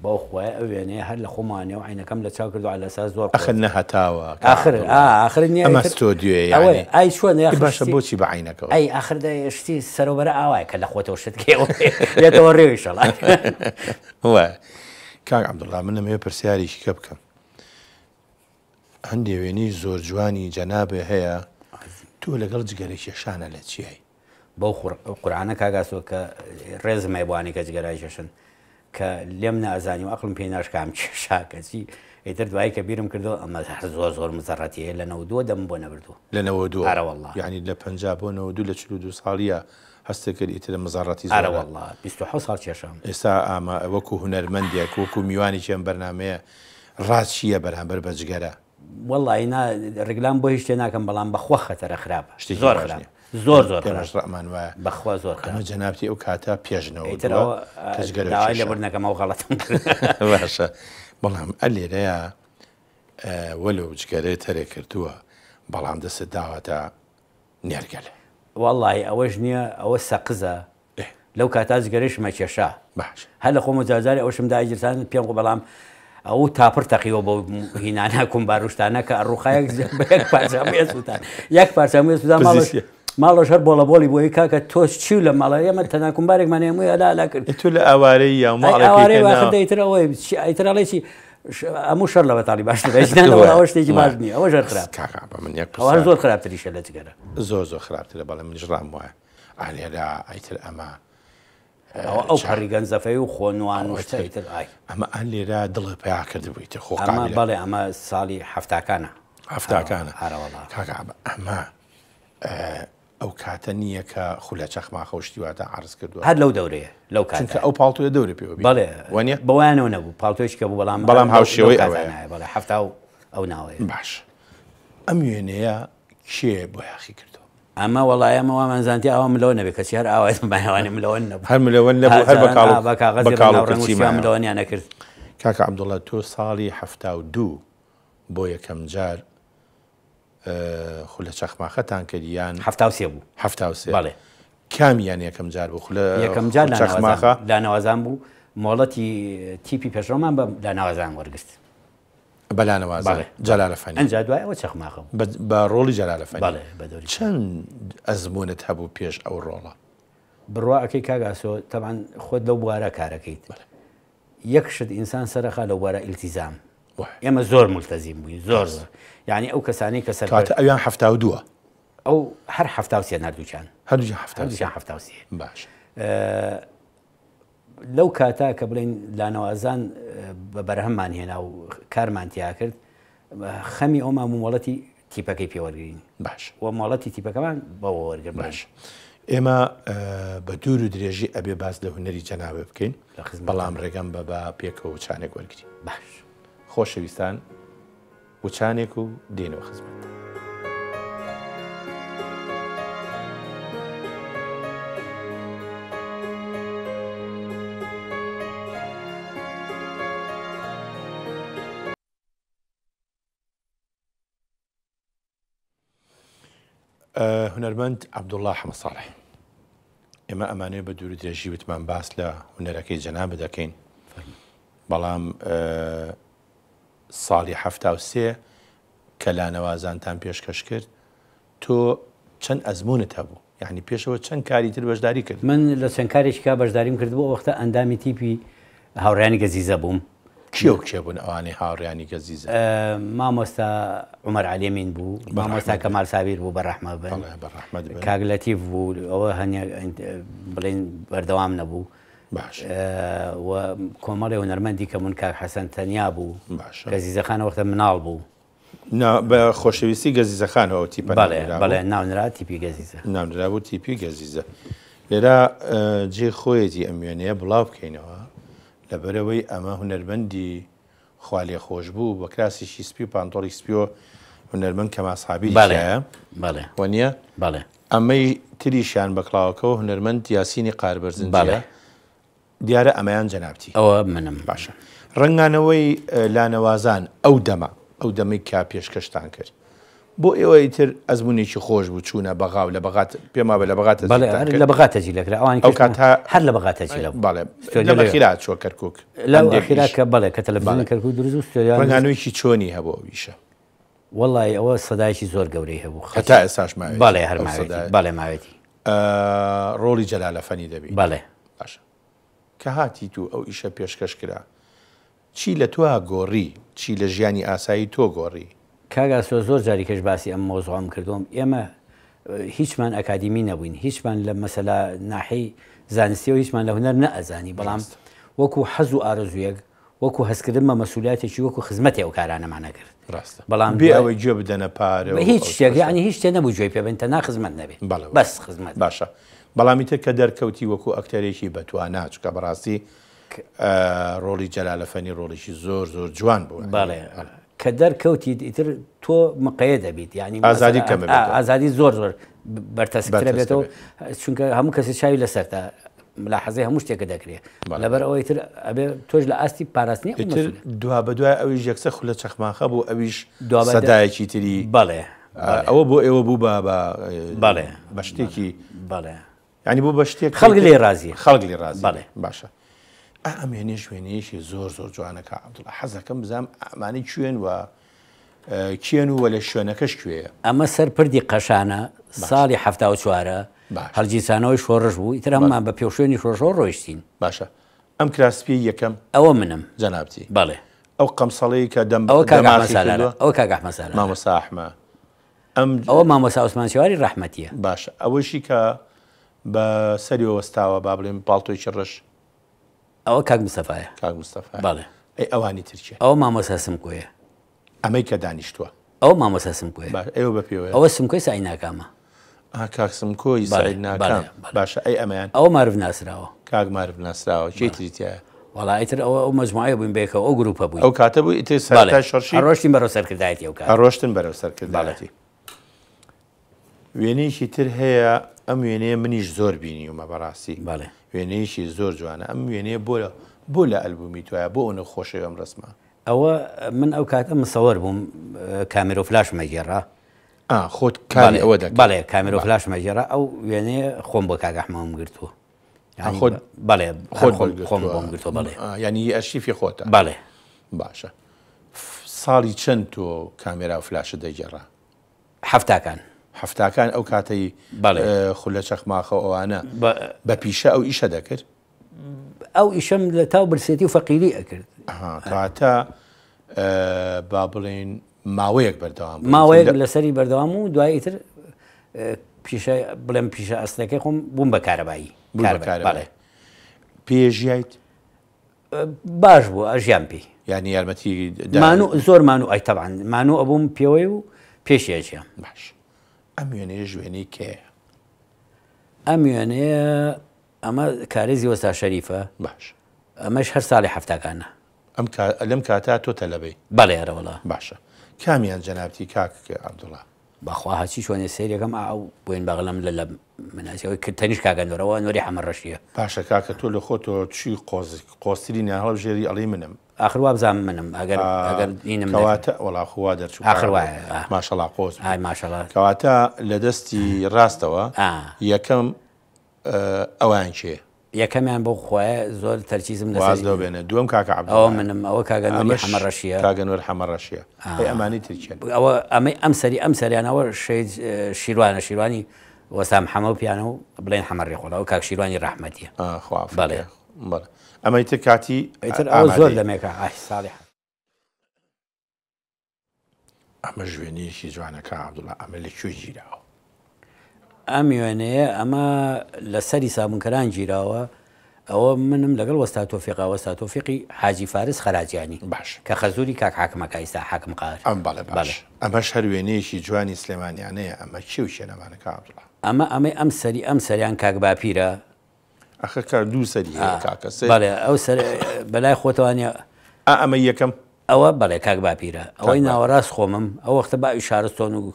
بەو خوایە ئەو وێنەیە هەر لە خۆمانێ و عەینەکەم لە چاو کردو عەلەساس زۆر ئەخر قورس. نە هەتاوە کاک ئاخر عەبدوڵا ئا ئاخر نیە ئەمە ئیتر ستۆدیۆیە ئەوەیە یانی ئای چۆن ئەی یاخر باشە شتی بۆچی بە عەینەکەوە؟ ئەی ئاخر دە شتی سەرۆبەرە ئاوایە کە لە خۆتەوە شت کەی ئەوە یەتەوە ڕێو ئیشەڵا. وایە کاک عەبدوڵا من ئەمەوێ پرسیارێکی کە بکەم هەندێ وێنەی زۆر جوانی جەنابێ هەیە تۆ لەگەڵ جگەرە کێشانە لە چیای؟ بەو قورعانە کاک ئاسۆ کە ڕێزم هەیە بۆ ئەوانەی کە جگەرە ئەکێشن کە لێم نازانی و عەقڵم پێی ناشکا ئەم کێشا کەچی ئیتر دوایی کە بیرم کردەوە ئەمە هەر زۆر زۆر مزەڕەتیە لە نەوەدووە دەمم بۆ نەبردووە لە نەوەدووە ئارەوەڵڵا یعنی لە 50 بۆ 92 لە 42 ساڵیە هەستە کرد ئیتر مزەڕەتی زۆرە ئارەوەڵڵا 27 ساڵ کێشام ئێستا ئامە وەکو هونەرمەندێک وەکو میوانێکی ئەم بەرنامەیە ڕات چییە بەرامبەر بە جگەرە؟ وەڵی نا ڕیکلام بۆ هیچ شتێ ناکەم بەڵام بەخوا خەتەرە خراپە شتێکی زۆر باش خراپ نییە. زۆر زۆر ئێمەش خراپ ڕەئمان وایە. بەخوا زۆر ئەمە خراپ. جەنابتی ئەو کاتە پێش نەوە ئیتر دووە ئەوە کە جگەرە داوای کێشا. لێبوردنەکەم ئەو غەڵەتم کرد. باشە بەڵام ئە لێرەیا وەلو جگەرەی تەرێ کردووە بەڵام دەستت داوەتە نێرگەلە. وەڵاهی ئەوەش نییە ئەوە سەقزە لەو کاتا جگەرەیشم ئەکێشا باشە هەر لە خۆمەوە جارجارێ ئەوشم دایگیرسان پێم گوت بەڵام ئەو تاپڕ تەقیوە بەو هینانە کومباروشتانە کە ئەڕوخا یەک بە یەک پارچە هەمووی ئەسووتان یەک پارچە هەمووی ئەسووتان ماڵەش پزیشکی. ماڵەش هەر بۆڵە بۆڵی بۆی کاکە تۆ چی لە ماڵە ئێمە تەنها کومبارێکمان هەیە هەمووی ئەلا ئەلا کرد تۆ لە ئاوارەی یا ئەی ماڵێکی ئاوارەی واخر هێنا دەیتر ئەوەی چی ئەیتر ئەڵێ چی هەموو شەڕ لە بەتاڵی باشترە ژنان ئەوە شتێکی باش نییە ئەوە ژەر خراپ کاکە بە من یەک ئەوە پرسیار زۆر خراپتریشە لە جگەرە زۆر زۆر خراپترە بەڵێ منیش ڕام وایە ئا لێرە ئیتر ئەمە ئەوە ئەو پەڕی گەنزەفەی و خۆنوان و شتە ئیتر ئای ئەمە ئا لێرە دڵت پیا کردبوو ئیتر خۆ ئەمە قابلە بەڵێ ئەمە ساڵی حەفتاکانە حەفتاکانە ئارەوەڵا کاکە عەبە ئەمە ئەو کاتە نییە کە خولە چەخماخە و شتی واتان عەرز کردووە هەر لەو دەورەیە لەو کاتە چونکە ئەو پاڵتۆیە دەورە پێوە بی بەڵێ وانیە بەوانەوە نەبوو پاڵتۆیش کە بوو بەڵام بەڵام لەو هاوشێوەی کاتانایە ئەوەیە بەڵێ حەفتا و ئەو ناوەیە باش ئەم وێنەیە کێ بۆیاخی کردووە؟ ئەمە وەڵای ئەمە وامان زانتی ئاوا ملەوە نەبێ کەچی هەر ئاوا مایەوانێ ملەوە نەبوو هەر ملەوە نەبوو هەر بە کاڵ بە کاغەزی بە کاڵ و ڕەنگاو ڕەنگ کرچی وشتیان مایەوە. ملەوەنیان نەکرد. کاکە عەبدوڵا تۆ ساڵی 72 بۆ یەکەم جار. خولە چەخماخەتان کرد یان 73 بوو. 73. بەڵێ. کامیان یەکەم جار بوو خولە یەکەم جار چەخماخە؟ لانەوازان بوو، مۆڵەتی تیپی پێشڕەومان بە لانەوازان وەرگرت. بە لانەوازان؟ بەڵێ. جەلالە فەنی. ئەنجا دوای ئەوە چەخماخە بوو. بە ڕۆڵی جەلالە فەنی. بەڵێ، بە دەوری. چەند ئەزموونت هەبوو پێش ئەو ڕۆڵە؟ بڕوا ئەکەی کاک ئاسۆ، تەبعەن خۆت لەو بوارە کارەکەیت. بەڵێ. یەک شت ئینسان سەرەخا لەو بوارە ئیلتیزام. وایە. ئێمە زۆر مولتەزیم بووین، زۆر زۆر. یعنی ئەو کەسانەی کە سەرپەرشت. کەواتە ئەویان 72ە. ئەو هەر 73 هەردووکیان. هەردووکیان 73. هەردووکیان 73. باشە. لەو کاتە کە بڵێین لانەوازان بە بەرهەممان هێنا و کارمان تیا کرد، خەمی ئەومان بوو مۆڵەتی تیپەکەی پێ وەرگرین. باش. و مۆڵەتی تیپەکەمان بەوە وەرگرت. باش. ئێمە بە دوور و درێژی ئەبێ باس لە هونەری جەنابێ بکەین، بەڵام ڕێگەم بە با پێکەوە وچانێک وەرگرین. باش. خۆشەویستان وچانێک و دێنەوە خزمەتتان. هونەرمەند عەبدوڵڵا حەمە ساڵح، ئێمە ئەمانەوێ بە دوور و درێژی وتمان باس لە هونەرەکەی جەنابت دەکەین، بەڵام ساڵی 73 کە لانەوازانتان پێشکەش کرد تۆ چەند ئەزموونت هەبوو؟ یعنی پێشەوە چەند کاری تر بەشداری کرد؟ من لە چەند کارێکی کا بەشداریم کردبوو، ئەو وەختە ئەندامی تیپی هاوڕێیانی گەزیزە بووم. کێ و کێ بوون ئەوانەی هاوڕێیانی گەزیزە؟ مامۆستا عومەر عەلیەمین بوو، مامۆستا کەمال سابیر بوو بە ڕەحمەت بن، بەڵێ بە ڕەحمەت بن، کاک لەتیف بوو، ئەوە هەنێ بڵێن بەردەوام نەبوو. باش. و کۆمەڵی هونەرمەندی کە بوون، کاک حەسەن تەنیا بوو، باشە. گەزیزەخان وەختە مناڵ بوو. نا، بە خۆشەویستی گەزیزەخانەوە ئەو تیپە بەڵێ، ناونرابوو. بەڵێ، ناونرا تیپی گەزیزە. ناونرابوو تیپی گەزیزە. لێرە جێی خۆیەتی ئەم وێنەیە بڵاو بکەینەوە، لەبەرئەوەی ئەمە هونەرمەندی خوالێخۆشبوو بە کراسێکی سپی و پانتۆڵی سپیەوە هونەرمەند کەمال سابیری بەڵێ، تیایە. بەڵێ. وەنیە؟ بەڵێ. ئەمەی تریشیان بە کڵاوەکەوە هونەرمەند یاسینی قاربەرزنجیە. بەڵێ. دیارە ئەمەیان جەنابتی. ئەوە منم. باشە. ڕەنگانەوەی لانەوازان ئەو دەمە، ئەو دەمەی کە پێشکەشتان کرد، بۆ ئێوە ئیتر ئەزموونێکی خۆش بوو چوونە بەغا و لە بەغا پێم وابێ لە بەغا تەسجیلتان بەڵێ، هەر کرد. لە بەغا تەسجیل دەکرا. ئەوانی ئەو کەش کاتە هەر لە بەغا تەسجیلە بوو. بەڵێ. ستۆدیۆ لە لەوێ. ئەخیرا چووە کەرکووک. لەو هەندێک ئەخیرا ئیش. کە بەڵێ، کە تەلەفزیۆنی بەڵێ. کەرکووک دروست بوو، ستۆدیۆیان دروست ڕەنگانەوەیەکی چۆنی هەبوو ئەو ئیشە؟ وەڵڵاهی ئەوە سەدایەکی زۆر گەورەی هەبوو. هەتا ئێستاش ماوێتی. بەڵێ، هەر ئەو ماوێتی. سەدایە. بەڵێ، ماوێتی. ڕۆڵی جەلالە فەنی دەبینی. بەڵێ. باشە. کە هاتیت و ئەو ئیشە پێشکەش کرا، چی لە تۆ گۆڕی؟ چی لە ژیانی ئاسایی تۆ گۆڕی؟ کاک ئاسۆ زۆر جاری کەش باسی ئەم مەوزوعەم کردووە، ئێمە هیچمان ئەکادیمی نەبووین، هیچمان لە مەسەلا ناحەی زانستیەوە هیچمان لە هونەر نەئەزانی، بەڵام وەکو حەز و ئارەزوویەک، وەکو هەستکردن بە مەسوولیاتێکی وەکو خزمەتی ئەو کارانەمان نەکرد. ڕاستە. بەڵام بێ ئەوەی گوێ بدەنە پارە و هیچ ئەو شتێک، شتە. یعنی هیچ شتێک نەبوو گوێی پێ بن، تەنها خزمەت نەبێ. بەڵێ، بەس خزمەت. باشە. بەڵام ئیتر کە دەرکەوتی وەکو ئەکتەرێکی بەتوانا، چونکە بەڕاستی ڕۆڵی جەلالە فەنی ڕۆڵێکی زۆر زۆر جوان بوو. بەڵێ. کە دەرکەوتیت ئیتر تۆ مقەیە دەبیت، یعنی ئازادی مەسەلەن کەم بێتەوە. ئازادی زۆر زۆر بەرتەسکترە بەرتەسکتر بێتەوە، بێت. چونکە هەموو کەسێک چاوی لەسەرتە، ملاحەزەی هەموو شتێکە دەکرێت. بەڵێ. لەبەر ئەوەی تر ئەبێ تۆش لە ئاستی پاراستنی ئەو ئیتر مەسئولە. دوا بەدوای ئەویش یەکسەر خولە چەخماخە بوو، ئەویش دوا بەدوای سەدایەکی تری. بەڵێ، بەڵێ. ئەوە بۆ ئێوە بوو بەڵێ. بە شتێکی بەڵێ. یعنی بوو بە شتێک خەڵک لێ ڕازیە. خەڵک لێ ڕازیە. بەڵێ. باشە. ئەم وێنەیەش وێنەیەکی زۆر زۆر جوانە کاک عەبدوڵڵا. حەزەکەم بزانم ئەمانەی کوێن و کێن و لە شوێنەکەش کوێیە؟ ئەمە سەر پردی قەشانە، ساڵی 74ە، باشە. هەڵگیرسانەوەی شۆڕش بوو، ئیتر هەموومان بە پێوشوێنی شۆڕشەوە ڕۆیشتین. باشە. ئەم کراسپیەی یەکەم؟ ئەوە منم. جەنابتی. بەڵێ. ئەو قەمسەڵەی کە دەم ئەوە کاک دەماخی ئەحمەد سالارە. کردووە؟ ئەوە کاک ئەحمەد سالارە. مامۆستا ئەحمە. ئەم ئەوە مامۆستا عوسمان سواری ڕەحمەتیە. باشە. ئەوەشی کە بە سەریەوە وەستاوە، با بڵێم پاڵتۆیەکی ڕەش. ئەوە کاک مستەفایە. کاک مستەفا. بەڵێ. ئەی ئەوانی تر کێن؟ ئەوە مامۆستا سمکۆیە. ئەمەی کە دانیشتووە. ئەوە مامۆستا سمکۆیە. باش، ئێوە بە پێوەیە. ئەوە سمکۆی سەعید ناکامە. کاک سمکۆی بەڵێ، سەعید ناکام. بەڵێ، بەڵێ. باشە، ئەی ئەمەیان؟ ئەوە مارف ناسراوە. کاک مارف ناسراوە. کێ تری تیایە؟ وەڵا ئیتر ئەوە ئەو مەجموعەیە بووین بەیەکەوە، ئەو گروپە بووین. ئەو کاتە بوو ئیتر بەڵێ. سەرەتای شەڕشی؟ ئەڕۆشتین بەرەو سەرکردایەتی ئەو کاتە. ئەڕۆشتن بەرەو سەرکردایەتی. بەڵێ. وێنەیەکی تر هەیە، ئەم وێنەیە منیش زۆر بینیومە بەڕاستی. بەڵێ. وێنەیەکی زۆر جوانە. ئەم وێنەیە بۆ لە ئەلبومی تۆیە، بۆ ئەوەنە خۆشەوێ ئەم ڕسمە؟ ئەوە من ئەو کاتە مسەوەر بووم، کامێرۆ فلاشم ئەگێڕا. ئا خۆت کاری ئەوە دەکرد؟ بەڵێ کامێرە و فلاشم ئەگێڕا ئەو وێنەیە خۆم بۆ کاک ئەحمەوم گرتووە. یانی خۆت بەڵێ خۆت خۆم خۆم بۆم گرتووە بەڵێ. یانی ئەرشیفی خۆتە؟ بەڵێ. باشە ساڵی چەند تۆ کامێرا و فلاشت دەگێڕا؟ حەفتاکان. حەفتاکان ئەو کاتەی بەڵێ خولە چەخماخە و ئەوانە بە پیشە ئەو ئیشە دەکرد؟ ئەو ئیشەم لە تاو برسێتی و فەقیری ئەکرد. کەواتە با بڵێین ماوەیەک بەردەوام بوو. ماوەیەک لەسەری بەردەوام و دوای ئیتر پیشە بڵێم پیشە ئەسلەکەی خۆم بووم بە کارەبایی. کارەبایی. پێ ژیایت؟ باش بوو ئەژیان پێی. یعنی یارمەتی مانو زۆر مانو ئەی تەبعەن مانو ئەبووم پێوەی و پێشی ئەژیام. باش ئەم وێنەیەش وێنەی کێیە؟ ئەم وێنەیە ئەمە کارێزی وەستا شەریفە. باش. ئەمەش هەر ساڵی حەفتاکانە. ئەم کا لەم کاتە تۆ تەلەبەی؟ بەڵێ ئەرەوەڵا. باشە کامیان جەنابتی کاک عەبدوڵا؟ بەخوا هەرچی چۆنێ سەیرەکەم ئا ئەو بۆین بەغلەم لە لە مناسی ئەوەی کە تەنیشت کاک ئەنوەر ئەوە ئەنوەری حەمە ڕەشیە. باشە کاکە تۆ لە خۆتەوە چی قۆز قۆزترینیان هەڵبژێری ئەڵێی منم. ئاخر وابزانم منم ئەگەر ئەگەر ئینم نەکرد. کەواتە وەڵا خۆ وا دەرچوو کاک ئاخر وایە ئا. ماشەڵا قۆز بوو. ئای ماشەڵا. کەواتە لە دەستی ڕاستەوە ئا. یەکەم ئەوان کێ؟ یەکەمیان بەو خوایە زۆر تەرکیزم لەسەر واز لەو بێنە دووەم کاکە عەبدوڵڵایە ئەوە منم ئەوە کاکە نوری حەمە ڕەشیە کاکە نوری حەمە ڕەشیە ئەی ئەمانی تر کێن؟ ئەوە ئەمەی ئەم سەری ئەم سەریان ئەوە شەهید شیروانە شیروانی وەستا محەمە و پیانە و بڵێن حەمە ڕیخۆڵە ئەو کاک شیروانی ڕەحمەتیە خوا بەڵێ بەڵێ ئەمەی تر کاتی ئیتر ئەوە زۆر دەمێکە ئای ساڵی ئەمەش وێنەیەکی جوانە کاک عەبدوڵا ئەمە لە کوێ گیراوە؟ ئەم وێنەیە ئەمە لە سەری سابونکەران گیراوە ئەوە منم لەگەڵ وەستا تۆفیقا وەستا تۆفیقی حاجی فارس خەراجیانی باش کە خەزوری کاک حاکمەکە ئیستا حاکم قار ئەم بەڵێ باش ئەمەش هەر وێنەیەکی جوانی سلێمانیانەیە ئەمە کێ و کێن ئەمانە کاک عەبدوڵا؟ ئەمە ئەمەی ئەم سەری ئەم سەریان کاک باپیرە ئەخە کا دوو سەری هەیە کاکە سەر بەڵێ ئەو سەر بەلای خۆتەوە نیە. ئا ئەمە یەکەم. ئەوە بەڵێ کاک باپیرە ئەوەی ناوەڕاست خۆمم ئەو وەختە باوی شارستۆن و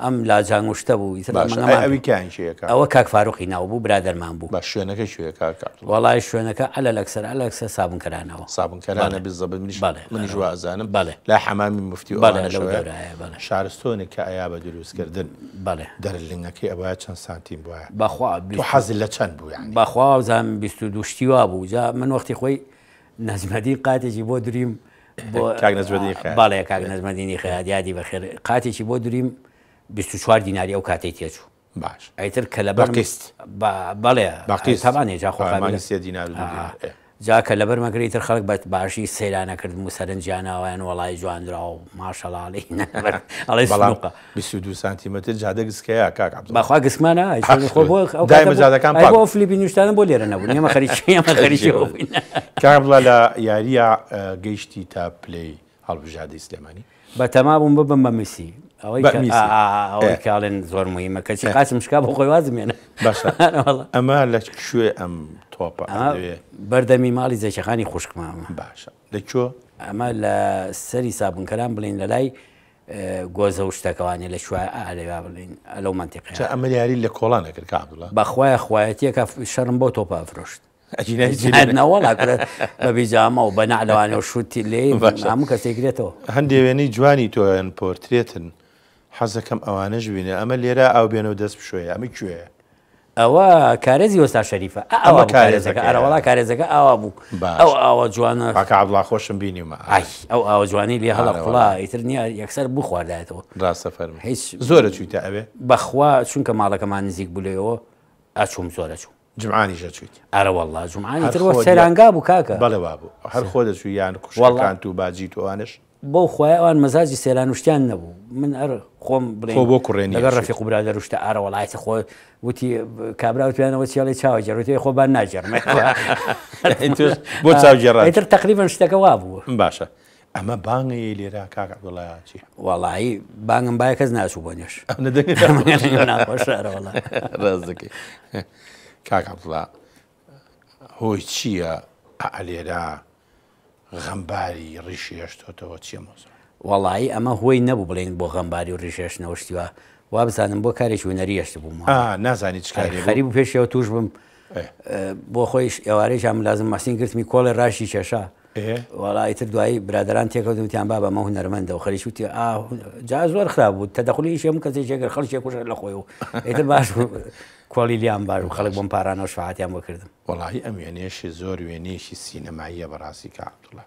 ئەم لاجانگ و شتە بوو ئیتر باشە ئەمە ئەی نەمان ئەوی کیان کێیە کاک؟ ئەوە کاک فاروقی ناو بوو برادەرمان بوو. باش شوێنەکە کوێیە کاک عەبدوڵا؟ وەڵای شوێنەکە عەلە لەکسەر عەلە لەکسەر سابونکەرانەوە. سابونکەرانە بەڵێ بالزەبت منیش بەڵێ منیش ئەرێ وا ئەزانم بەڵێ لای حەمامی موفتی و بەڵێ لەو ئەوانەشەوەیە دەورایە بەڵێ. شارستۆنێک کە ئەیا بە دروستکردن بەڵێ. دەرلنگەکەی ئەبوایە چەند سانتیم بوایە؟ بەخوا تۆ 20 حەزت لە چەند بوو یانی؟ بەخوا وابزانم 22 شتی وا بوو جا من وەختی خۆی نەجمەدین قاتێکی بۆ دریم بۆ کاک نەجمەدین خەیات. بەڵێ کاک نەجمەدینی خەیات یادی بەخێر قاتێکی بۆ دریم 24 دیناری ئەو کاتەی تێچوو. باش ئیتر کە لەبەر بە قیست بەڵێ بە قیست تەبعەن جا خۆ مانگی سێ دینار و دوو دینار ئێ. جا کە لەبەر مەکرد ئیتر خەڵک بە باشی سەیرانە کردم و سەرنجیان ئاوایان وەڵای جواندراو ماشەڵا ئەڵێی ئەڵێی بەڵام سنوقە. 22 سانتیمەتر جادە گسکەیە کاک عەبدوڵا. بەخوا گسکمانە ئای چۆن خۆ بۆ ئەو کاتە دایمە بۆ جادەکان ئای پاک بۆ ئەو فلیپی نوشتانە بۆ لێرە نەبوون ئێمە خەریکی ئێمە خەریکی ئەوە بووین. کاک عەبدوڵا لە یارییە گەیشتی تا پلەی هەڵبژاردەی سلێمانی؟ بەتەما بووم ببم بە میسی. ئەوەی بە کە میسی. ئا ئا ئەوەی ئێ. کە ئەڵێن زۆر موهیمە کەچی ئێ. قاچم شکا بۆ خۆی وازم هێنا. باشە وەڵا. ئەمە لە کوێ ئەم تۆپە ئەمە لەوێ؟ بەردەمی ماڵی زەکیخانی خوشکمە ئەمە. باشە لە کوێ؟ ئەمە لە سەری سابونکەران بڵێین لە لای گۆزە و شتەکەوانێ لە کوێ ئا لەوێ بڵێین لەو مەنتیقەیە. جا ئەمە یاری لە کۆڵان ئەکرد کاک عەبدوڵا؟ بەخوایە خوایەتیەکە شەرم بەو تۆپە ئەفرۆشت. ئەگینا هیچی لێ نەوەڵا کورە بە بیجامە و بە نەعلەوانێ و شووتی لێ باشە. هەموو کەس دەیگرێتەوە. هەندێ وێنەی جوانی تۆن پۆرترێتن حەزەکەم ئەوانەش بینێ ئەمە لێرە ئاو بێنە و دەست بشۆیە ئەمە کوێیە؟ ئەوە کارێزی وەستا شەریفە ئا ئەمە ئاوا بوو کارێزەکە کارێزەکەیە. ئەرەوەڵا کارێزەکە ئاوا بوو باش. ئەو ئاوە جوانە کاکە عەبدوڵا خۆشم بینیومە ئای ئەو ئاوە جوانەی لێ هەڵە ئارەوەڵا. قوڵا ئیتر نییە یەکسەر بخواردایەتەوە ڕاستە فەرموو هیچ زۆرە چوویتە ئەوێ؟ بەخوا چونکە ماڵەکەمان نزیک بوو لێیەوە ئەچووم زۆر ئەچووم. جومعانیش ئەچوویت؟ ئەرەوەڵا جومعانی هەر تر وە خۆت سەیرانگا بوو کاکە. بەڵێ وابوو هەر خۆت ئەچووی یان وەڵا. خوشکەکانت و باجیت و ئەوانەش؟ بەو خوایە ئەوان مەزاجی سەیران و شتیان نەبوو من هەر خۆم خۆ بڵێین بۆ کوڕێنی لەگەڵ ئەچوویت. ڕەفیق و برادەر و شتە ئارەوەڵا ئیتر خۆ وتی کابرا وتویانەوە چی ئەڵێی چاوە گێڕ وتی ئەی خۆ با ناگێڕم ئیتر بۆ چاوگێڕان ئیتر تەقریبەن شتەکە وابوو. باشە ئەمە بانگەیەی لێرە کاک عەبدوڵا چیە؟ وەڵایی بانگم بایە کەس ناچوو بۆ نوێژ. ئەمنە دەنگت ناخۆشە. ناخۆشە ئەرەوەڵا. ڕاست دەکەی کاک عەبدوڵا هۆی چییە ئا لێرە غەمباری ڕیشی هێشتۆتەوە چییە مەوزوع؟ وەڵایی ئەمە هۆی نەبوو بڵێین بۆ غەمباری و ڕیش هێشتنەوە شتی وا وابزانم بۆ کارێکی هونەری هێشتبوومەوە. ئا نازانی چ کارێ بوو؟ خەریک بوو پێشیەوە تووش بم ئێ. بۆ خۆیش ئێوارەیەکیان ملازم مەحسین گرتمی کۆڵێ ڕاشی کێشا. وەڵا ئیتر دوایی برادەران تێکەوتن وتیان بابە ئەمە هونەرمەندە و خەریکی وتی ئا جا زۆر خراپ بوو تەدەخلی ئیشی هەموو کەسێکی کرد خەڵکی کوشت لە خۆی و ئیتر باش بوو کۆڵی لیان باش بوو خەڵک بۆم پارانەوە شفاعەتیان بۆ کردم. وەڵاهی ئەم وێنەیەشی زۆر وێنەیەکی سینەماییە بەڕاستی کاک عەبدوڵا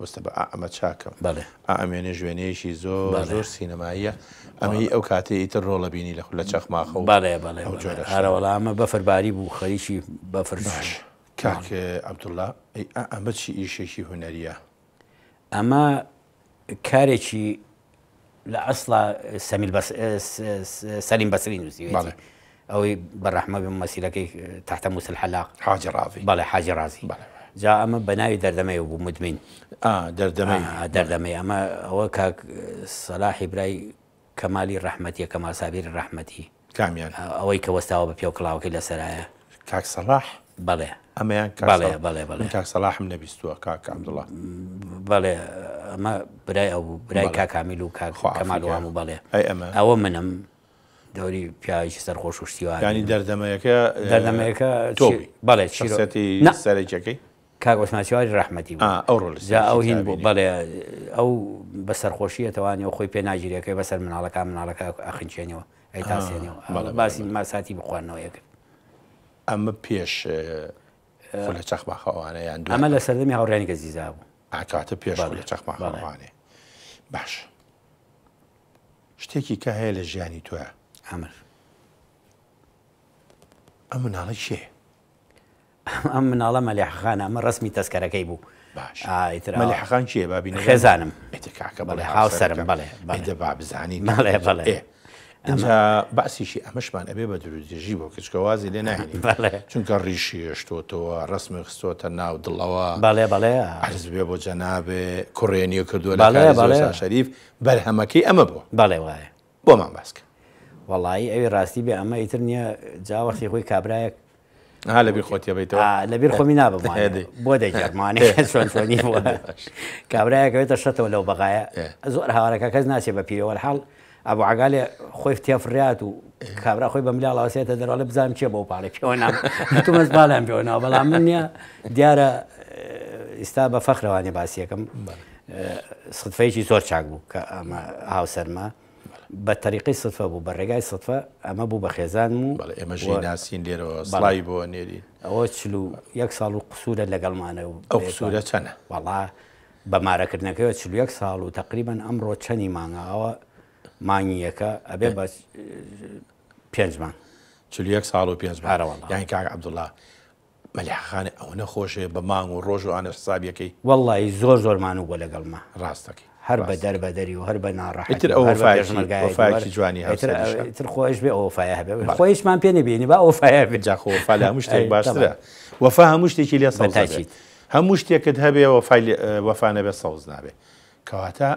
وەستە بە ئا ئەمە چاکەم بەڵێ ئا ئەم وێنەیەش وێنەیەکی زۆر بەڵێ زۆر سینەماییە ئەمە هی ئەو کاتەی ئیتر ڕۆڵە بینی لە لە چەخماخە و بەڵێ بەڵێ ئەو بەڵێ جۆرە ئەرە شتانە وەڵا ئەمە بەفر باری بوو خەریکی بەفر باش کاک عەبدوڵا ئەی ئا ئەمە چی ئیشێکی هونەریە؟ ئەمە کارێکی لە ئەسڵا سەمیل بەس سەلیم بەسری نووسیوێتی ئەوەی بە ڕەحمە بێ مەسیلەکەی تحت موسى الحلاق حاجی ڕازی بەڵێ حاجی ڕازی جا ئەمە بە ناوی دەردەمەی بوو مدمین دەردەمەی دەردەمەی ئەمە ئەوە کاک سەلاحی برای کەمالی ڕەحمەتیە کەمال سابیری ڕەحمەتی. کامیان؟ ئەوەی کە وەستاوە بە پێ و کڵاوەکەی لەسەرایە. کاک سەڵاح؟ بەڵێ. ئەمەیان کاک بەڵێ بەڵێ بەڵێ. من کاک سەڵاحم نەبیستووە کاک عەبدوڵا. بەڵێ ئەمە برای ئەو بوو برای کاک کامیل و کاک کەمال و هەموو بەڵێ. ئەی ئەمە؟ ئەوە منم دەوری پیاوێکی سەرخۆش و شتی وا. یانی دەردەمەیەکە دەردەمەیەکە تۆ بووی؟ بەڵێ شەخسیەتی سەرەکیەکەی؟ کاک عوسمان سواری ڕەحمەتی بوو. ئا ئەو ڕۆڵی جا ئەو سەرەکی هین بوو تابینی. بەڵێ ئەو بە سەرخۆشییە تەوانی ئەو خۆی پێ ناگیرێ کەی بەسەر مناڵەکان مناڵەکە ئەخنکێنێ و ئەیتاسێنێ و ئا بەڵێ بەڵێ باسی بەڵێ. ماساتی بخواردنەوەی ئەکرد. ئەمە پێش خولە چەخماخە ئەوانە یان دوای ئەمە لە سەردەمی هاوڕێیانی گەزیزا بوو. ئا کەواتە پێش بەڵێ خولە چەخماخە بەڵێ. ئەوانەیە. باشە شتێکی کە هەیە لە ژیانی تۆیا. ئامر. ئەم مناڵە کێیە؟ ئەم مناڵە مەلیحە خانە ئەمە ڕەسمی تەسکەرەکەی بوو باش ئیتر مەلیحە خان کێیە با بینەران خێزانم ئیتر کاکە بەڵێ بڵێ هاوسەرم هاوسەرەکەم بەڵێ بەڵێ ئێ دە با بزانین بەڵێ کاکە بەڵێ ئێ ئینجا بەعسیشی ئەمەشمان ئەبێ بە دوورودرێژی بۆ کچکە وازی لێ ناهێنین بەڵێ چونکە ڕیشی هێشتۆتەوە ڕەسمی خستۆتە ناو دڵەوە بەڵێ بەڵێ عەرز بێ بۆ جەنابێ کوڕێنی کردووە لە بەڵێ کاری بەڵێ زۆزان شەریف بەرهەمەکەی ئەمە بووە بەڵێ وایە بۆمان باس کە. وەڵایی ئەوی ڕاستی بێ ئەمە ئیتر نییە جا وەختی خۆی کابرایەک ها لەبیر خۆت تێبەیتەوە لەبیر خۆمی نابم بۆ دەگێڕمانێ چۆن چۆنی بووە کابرایەک ئەوێتە شەتەوە لەو بەغایە زۆر هاوارەکە کەس ناچێ بە پیرەوە حاڵ ئەبوو عگالێ خۆی تێفڕات و کابرا خۆی بە ملاڵاوسێتە دەرەوەڵێ بزانم کێ بەو پاڵی پێوە نام تومەز باڵیان پێوە ناوە بەڵام من نییە دیارە ئیستا بە فەخرەوانی باسیەکەم سدفەیەکی زۆر چاک بوو کە ئەمە هاوسەرمە بە تەریقەی سدفە بوو، بە ڕێگای سدفە ئەمە بوو بە خێزانم و. بەڵێ ئێمەش ئەیناسین لێرەوە سڵاوی بۆ ئەنێرین. ئەوە 41 ساڵ و قسوورە لەگەڵمانە و. ئەو قسوورە چەنە؟ وەڵا بە مارەکردنەکەیەوە 41 ساڵ و تەقریبەن ئەمڕۆ چەنی مانگە ئەوە مانگی یەکە ئەبێ بە پێنج مانگ. 41 ساڵ و پێنج مانگ. ئەرە وەڵا. یانی کاک عەبدوڵا مەلیحە خانە ئەوەنە خۆشە بە مانگ و ڕۆژ و ئانەش حسابیەکەی. وەڵڵاهی زۆر زۆر مانوو بوە لەگەڵما. ڕاست دەکەی. هەر بە دەر بە دەری و هەر بە ناڕەحەتی ئیتر و ئەو هەر بە وەفایەکی پێشمەرگایەتی و هەر وەفایەکی جوانی ئیتر هاوسەریشە. ئیتر خۆیش بێ ئەو وەفایە هەبێ. بەڵێ. خۆ هیچمان پێ نەبینی با ئەو وەفایە هەبێ. جا خۆ وەفا لە هەموو شتێک ئەی باشترە. تەبعەن. وەفا هەموو شتێکی لێ بە سەوز ئەبێ. تاکید. هەموو شتێکت هەبێ وەفای لێ وەفا نەبێ سەوز نابێ. کەواتە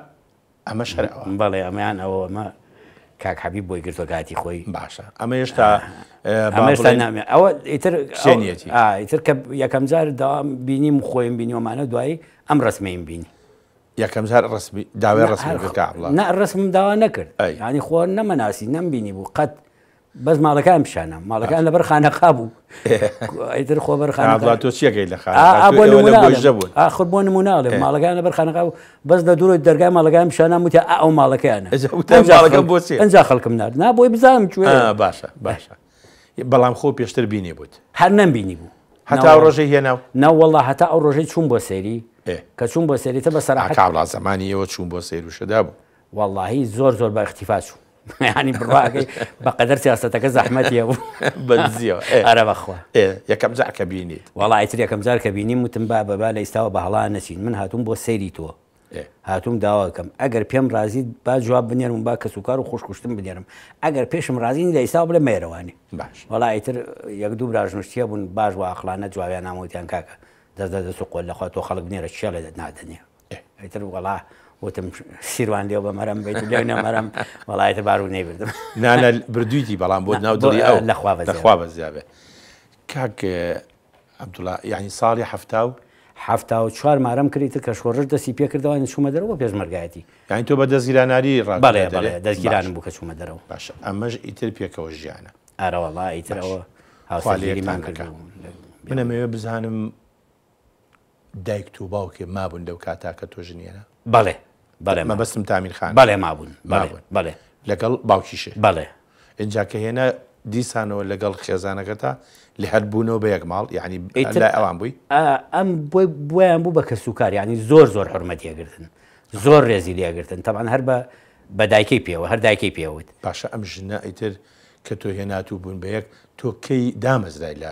ئەمەش هەر ئەوە. بەڵێ ئەمەیان ئەوە ئەمە کاک حەبیب بۆی گرتووە کاتی خۆی. باشە ئەمە هێشتا با ئەمە هێشتا بڵێین نامێ ئەوە ئیتر کچێنیەتی. ئا ئیتر کە یەکەم جار داوام بینیم خۆیم بینیوەمانە دوایی ئەم ڕەسمەیم بینی. یەکەم جار ڕەسمی داوای نا ڕەسمی هەر کرد کاک عەبدوڵا؟ نا ڕەسمم داوا نەکرد ئەی. یانی خۆ نەمەناسی نەمبینی بوو قەت بەس ماڵەکان پیشانە ماڵەکان لەبەر خانەقا بوو ئیتر خۆ بەر خانەقا تۆ چیەکەی لە خانەقا بۆ نمونە بوون ئاخر بۆ نمونە ئەڵێم ماڵەکان لەبەر خانەقا بوو بەس لە دوورەوە دەرگای ماڵەکان پیشانە وتی ئا ئەو ماڵەکەیانە ماڵەکە بۆ چیە ئەنجا خەڵکم نارد نا بۆی بزانم کوێ باشە باشە بەڵام خۆ پێشتر بینی بووت هەر نەمبینی بوو هەتا ئەو ڕۆژەی هێنا نا وەڵا هەتا ئەو ڕۆژەی چوون بۆ سەیری کە چوون بۆ سەیری تە بە سەراحەت کابڵا زمانی ئێوە چوون بۆ سەیر و شەدا بوو وەڵاهی زۆر زۆر بە ئیختیفا چوو یانی بڕواکەی بەقەدەر سیاسەتەکە زەحمەتی هەبوو بەدزیەوە ئەرە بەخوا یەکەم جار کە بینیت وەڵا ئیتر یەکەم جار کە بینیم وتم با بە با لە ئیستاوە بە هەڵا نەچین من هاتووم بۆ سەیری تۆ هاتووم داواکەم ئەگەر پێم ڕازیت با جواب بنێرم و با کەسوکار و خوشکوشتم بنێرم ئەگەر پێشم ڕازی نی لە ئیستاوە بڵێ مەیەرەوانی باش وەڵا ئیتر یەک دوو براژنشتیە بوون باش وە ئەقڵانە جوابیان نامەوە وتیان کاکە دەست لە دەست و قۆل لەخوا تۆ خەڵک بنێرە کێڵێ نادەنێ ئیتر وەڵا وتم سیروان لێو بە مەرەم بیت لێو نەمەرەم وەڵا ئیتر بارو نەیبردم. نا نا بردوویتی بەڵام بۆ ناو دڵی ئەو لەخوا بەزیا لەخوا بەزیا بێ. کاک عەبدوڵا یانی ساڵی حەفتا و 74 مارەم کرد ئیتر کە شۆڕش دەستی پێ کردەوە چوومە دەرەوە بۆ پێشمەرگایەتی. یانی تۆ بە دەستگیراناری ڕاتوونە بەڵێ دەرێ؟ بەڵێ دەستگیرانم بوو کە چوومە دەرەوە. باشە ئەمەش ئیتر پێکەوە ژیانە. ئەرە وەڵا ئیتر باشە ئەوە خوا لە هاوسەرگیریمان یەکتان کرد نەکا. و من ئەمەوێ بزانم. دایکت و باوکێ مابوون لەو کاتا کە تۆ ژنی هێنا؟ بەڵێ بەڵێ مەبەستم تامین خان. بەڵێ مابوون بەڵێ بەڵێ. لەگەڵ باوکیشێ؟ بەڵێ. ئینجا کە هێنا دیسانەوە لەگەڵ خێزانەکەتا لە هەر بوونەوە بە یەک ماڵ یانی لای ئەوان بووی؟ ئەم بۆی بۆیان بوو بە کەسوکار یانی زۆر زۆر حورمەتی ئەگرتن زۆر ڕێزی لێ ئەگرتن تەبعەن هەر بە بە دایکەی پێوە هەر دایکەی پێوت. باشە ئەم ژنە ئیتر کە تۆ هێنات و بوون بە یەک تۆ کەی دامەزرای لە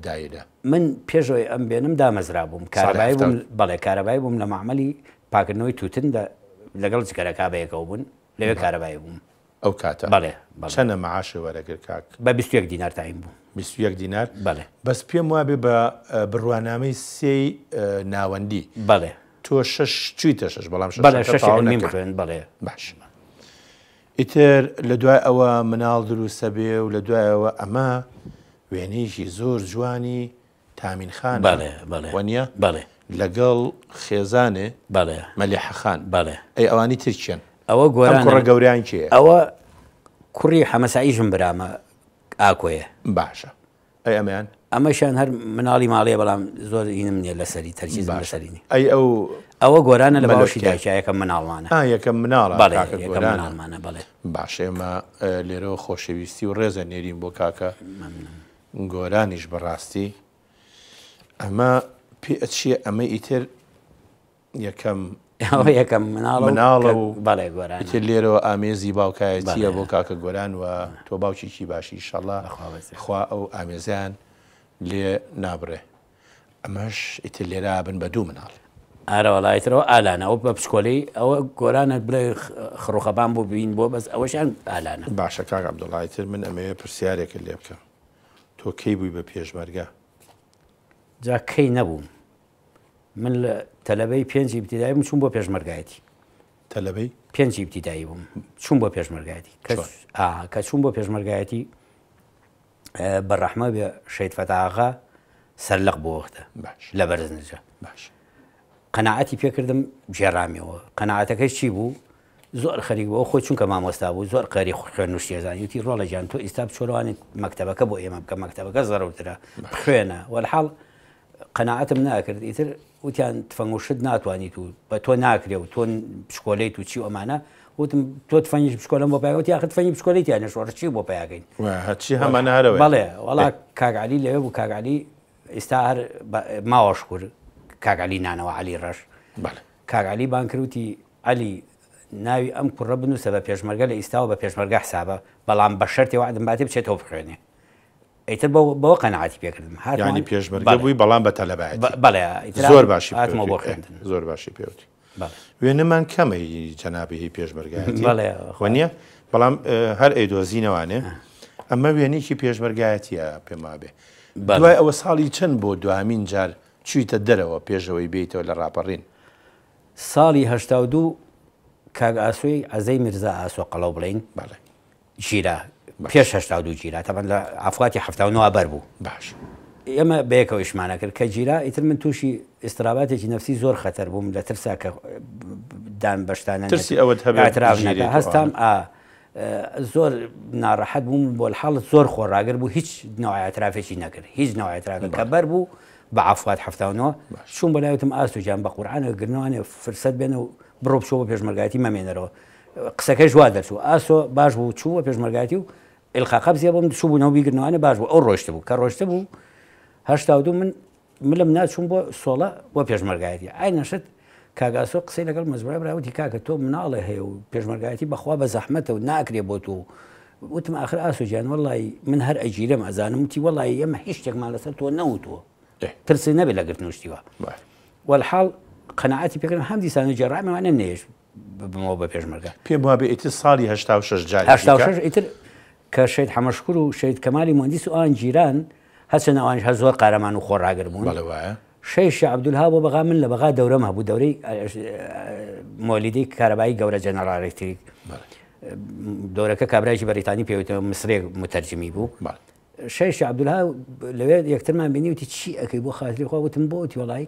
دایرە؟ من پێش ئەوەی ئەم بێنم دامەزرابووم کارەبایی بووم بەڵێ کارەبایی بووم لە مەعمەلی پاکردنەوەی تووتن لەگەڵ جگەرەکە بەیەکەوە بوون لەوێ کارەبایی بووم. ئەو کاتە؟ بەڵێ بەڵێ. چەنە مەعاشێ وەرەگرت کاک؟ بە 21 دینار تایم بوو. 21 دینار؟ بەڵێ. بەس پێم وابێ بە بڕوانامەی سێی ناوەندی. بەڵێ. تۆ شەش چوویتە شەش بەڵام بەڵێ شەشەکە شەشی تەواو عیلمیم نەکرد. خوێند بەڵێ. باش. ئیتر لە دوای ئەوە مناڵ دروستەبێ و لە دوای ئەوە ئەمە وێنەیەکی زۆر جوانی تامین خانە بەڵێ بەڵێ وەنیە؟ بەڵێ. لەگەڵ خێزانێ بەڵێ. مەلیحە خان. بەڵێ. ئەی ئەوانی تر کێن؟ ئەوە ئەم گۆرانن. کوڕە گەورەیان کێیە؟ ئەوە کوڕی حەمەسەعی ژن برامە ئاکۆیە. باشە ئەی ئەمەیان؟ ئەمەشیان هەر مناڵی ماڵیە بەڵام زۆر هینم نیە لەسەری تەرکیزم باشە لەسەری نیە. ئەی ئەو ئەوە گۆرانە لە باوەشی مەلۆتکەیە؟ دایکیا یەکەم مناڵمانە. ئا یەکەم مناڵە بەڵێ کاکە یەکەم گۆرانە. مناڵمانە بەڵێ. باشە ئێمە لێرەوە خۆشەویستی و ڕێزە نێرین بۆ کاکە مەمنون. گۆرانیش بەڕاستی ئەمە پێ ئەچیە ئەمە ئیتر یەکەم ئەوە یەکەم مناڵە و مناڵە و بەڵێ گۆرانە. ئیتر لێرەوە ئامێزی باوکایەتیە بەڵێ. بۆ کاکە گۆران و تۆ باوکێکی باشی ئیشەڵا بەخوا بەزێ. خوا ئەو ئامێزیان لێ نابڕێ ئەمەش ئیتر لێرە ئەبن بە دوو مناڵ. ئارە وەڵا ئیتر ئەوە ئالانە ئەوە بە پشکۆلەی ئەوە گۆرانە بڵێ خڕوخەبان بوو بین بۆ بەس ئەوەشیان ئالانە. باشە کاک عەبدوڵا ئیتر من ئەمەوێ پرسیارێکت لێ بکەم تۆ کەی بووی بە پێشمەرگە؟ جا کەی نەبووم من لە تەلەبەی پێنجی ئیبتیدایی بووم چووم بۆ پێشمەرگایەتی. تەلەبەی؟ پێنجی ئیبتیدایی بووم چووم بۆ پێشمەرگایەتی. چۆن؟ کە چووم بۆ پێشمەرگایەتی بە ڕەحمە بێ شەهید فەتاح ئاغا سەرلق بۆ وەختە باش. لە بەرزنجە. باش. قەناعەتی پێکردم گێڕامیەوە. قەناعەتەکەش چی بوو؟ زۆر خەریک بوو، ئەو خۆی چونکە مامۆستا بوو زۆر قەری خوێن و شتێزانی وتی ڕۆڵە گیان تۆ ئیستا بچۆرەوانی مەکتەبەکە بۆ ئێمە بکە مەکتەبەکە زەرورترە بخوێنە. وەلحاڵ قەناعەتم ناکرد ئیتر وتیان تفەنگ و شت ناتوانیت و بە تۆ ناکرێ و تۆ بچکۆلەیت و چی و ئەمانە. وتم تۆ تفەنگیش بچکۆلەم بۆ پیا وتی آخر تفەنگی بچکۆلەی تیا نەشۆڕ چی بۆ پیاکەین؟ وە، هەرچی هەمانە هەرەوەیە. بەڵێ وەڵا کاک عەلی لەوێ بوو. کاک عەلی ئێستا هەر ماوە شکور کاک عەلی نانەوە عەلی ڕەش. بەڵێ. کاک عەلی بان کرد وتی عەلی ناوی ئەم کوڕە بنووسە بە پێشمەرگە لە ئیستاوە بە پێشمەرگە حسابە بەڵام بە شەرتێ وعدم باتێ بچێتەوە بخوێنێ. ئیتر بەوە قەناعەتی پێکردم. هاتمەوە یعنی پێشمەرگە بووی بەڵام بە تەلەبایەتی. بەڵێ، ئیتر زۆر باشی هاتمەوە بۆ پێوتی. خوێندن. زۆر باشی پێوتی. بەڵێ. وێنەمان کەمە هی جەنابی هی پێشمەرگایەتی. بەڵێ، وە نییە؟ بەڵام هەر ئەیدۆزینەوانێ. ئەمە وێنەیەکی پێشمەرگایەتیە پێم وابێ. بەڵێ. دوای ئەوە ساڵی چەند بۆ دوامین جار چوویتە دەرەوە پێشەوەی بێیتەوە لە ڕاپەڕین؟ ساڵی 82 کاک ئاسۆی عەزەی میرزا ئاسۆ قەڵەو بڵێین. بەڵێ. گیرا. پێش 82 گیرا. تەبعەن لە عەفواتی 79 بەر بوو. باش. ئێمە بەیەکەوە ئیشمانە کرد کە گیرا ئیتر من تووشی ئیستراباتێکی نەفسی زۆر خەتەر بووم لە ترسا کە دان بەشتانە ترسی ئەوەت هەبێت اعتراف نەکا. بگیرێت هەستام، زۆر ناڕەحەت بووم بۆ الحاڵ زۆر خۆڕاگر بوو هیچ نوع اعترافێکی نەکرد هیچ نوع اعترافێک کە بەر بوو بە عەفوات 79 باش. چوون بەلای وتم ئاسو گیان بە قورعانە گرنەوانێ فرسەت بێنە و بڕۆ بچۆ بۆ پێشمەرگایەتی مەمێنەرەوە. قسەکەش وا دەرچوو ئاسۆ باش بوو چوو بۆ پێشمەرگایەتی و ئیلقا قەبزیە بۆم چوو بوونەوە بیگرنەوانێ باش بوو ئەو ڕۆیشت بوو کە ڕۆیشت بوو 82 من ملم ناچووم بۆ سۆڵە بۆ پێشمەرگایەتی. ئای نەشت کاگاسۆ قسەی لەگەڵ مەزبوورە براوتی کاکە تۆ مناڵێ هەیە و پێشمەرگایەتی بەخوا بە زەحمەتە و ناکرێ بۆ تۆ. وتم ئاخر ئاسۆ گیان وەڵی من هەر ئەگیرم ئەزانم. وتی وەڵی ئێمە هیچ شتێکمان لەسەر تۆ نەوتووە. ترسی نەبێت لە گرتن و شتی وا. وەلحاڵ قەناعەتی پێکردم هەم دیسانە گێڕامەوانە نەیەش ببمەوە بە پێشمەرگە. پێم وابێ ئیتر ساڵی 86 جارێکی 86 ئیتر کە شەهید حەمەشکور و شەهید کەمالی مهندس و ئەوان گیران، هەرچەند ئەوانیش هەر زۆر قارەمان و خۆڕاگر بوون. بەڵێ وایە. شەهید شێخ عەبدولها بۆ بەغا، من لە بەغا دەورەم هەبوو، دەورەی مۆلیدەی کارەبایی گەورە جەنەڕال ئەلکتریک. دەورەکە کابرایەکی بەریتانی پێوتەوە، میسرێک متەرجمی بوو. شەهید شێخ عەبدولها لەوێ یەکترمان بینی، وتی چی ئەکەی بۆ خاتری خوا؟ وتم بۆ؟ وتی وەڵی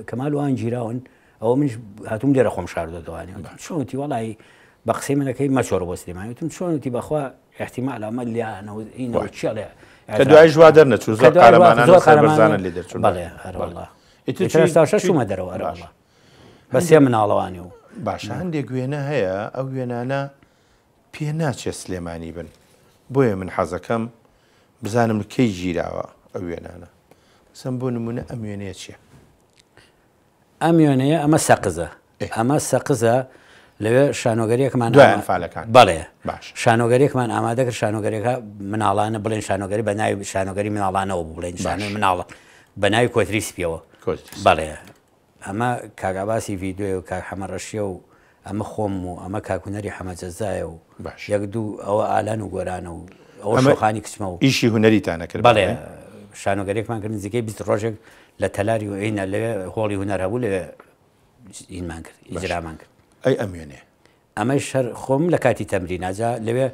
کەمال وان گیراون، ئەوە منیش هاتووم لێرە خۆم شاردۆتەوانی. وتم چۆن؟ وتی وەڵی بە قسەی منەکەی مەچۆرە بۆ سلێمانی. وتم چۆن؟ وتی بەخوا احتیمال ئەمە لیانە و ئینە و چێڵێ. کە دوایش وا دەرنەچوو، زۆر کە دوای وا قارەمانان زۆر و سەربەرزانە قارەمانە. لێ دەرچوون. بەڵێ، هەر وەڵا. ئیتر ئیتر 86 چوومە دەرەوە ئەرە باش. وەڵا بە سێ مناڵەوانی و باشە هەندێک وێنە هەیە ئەو وێنانە پێ ناچێت سلێمانی بن بۆیە من حەزەکەم بزانم کەی گیراوە ئەو وێنانە مەسەن بۆ نمونە ئەم وێنەیە چیە؟ ئەم وێنەیە ئەمە سەقزە ئەمە سەقزە لەوێ شانۆگەریەکمان دوای ئەنفالەکان بەڵێ باش شانۆگەریەکمان ئامادە کرد شانۆگەریەکە مناڵانە بڵێن شانۆگەری بە ناوی شانۆگەری مناڵانەوە بوو بڵێن شانۆی مناڵە بە ناوی کۆتری سپیەوە بەڵێ ئەمە کاک عەباسی ڤیدۆیە و کاک حەمە ڕەشیە و ئەمە خۆم و ئەمە کاک هونەری حەمە جەزایە و باش. یەک دوو ئەوە ئالان و گۆرانە و ئەوە ئەمە شۆخانی کچمە و ئیشی هونەریتانە کرد بەڵێ شانۆگەریەکمان کرد نزیکەی 20 ڕۆژێک لە تەلاری و ئینە لەوێ هۆڵی هونەر هەبوو لەوێ ئینمان کرد ئیجرامان کرد ئەی ئەم وێنەیە ئەمەش هەر خۆم لە کاتی تەمرینا جا لەوێ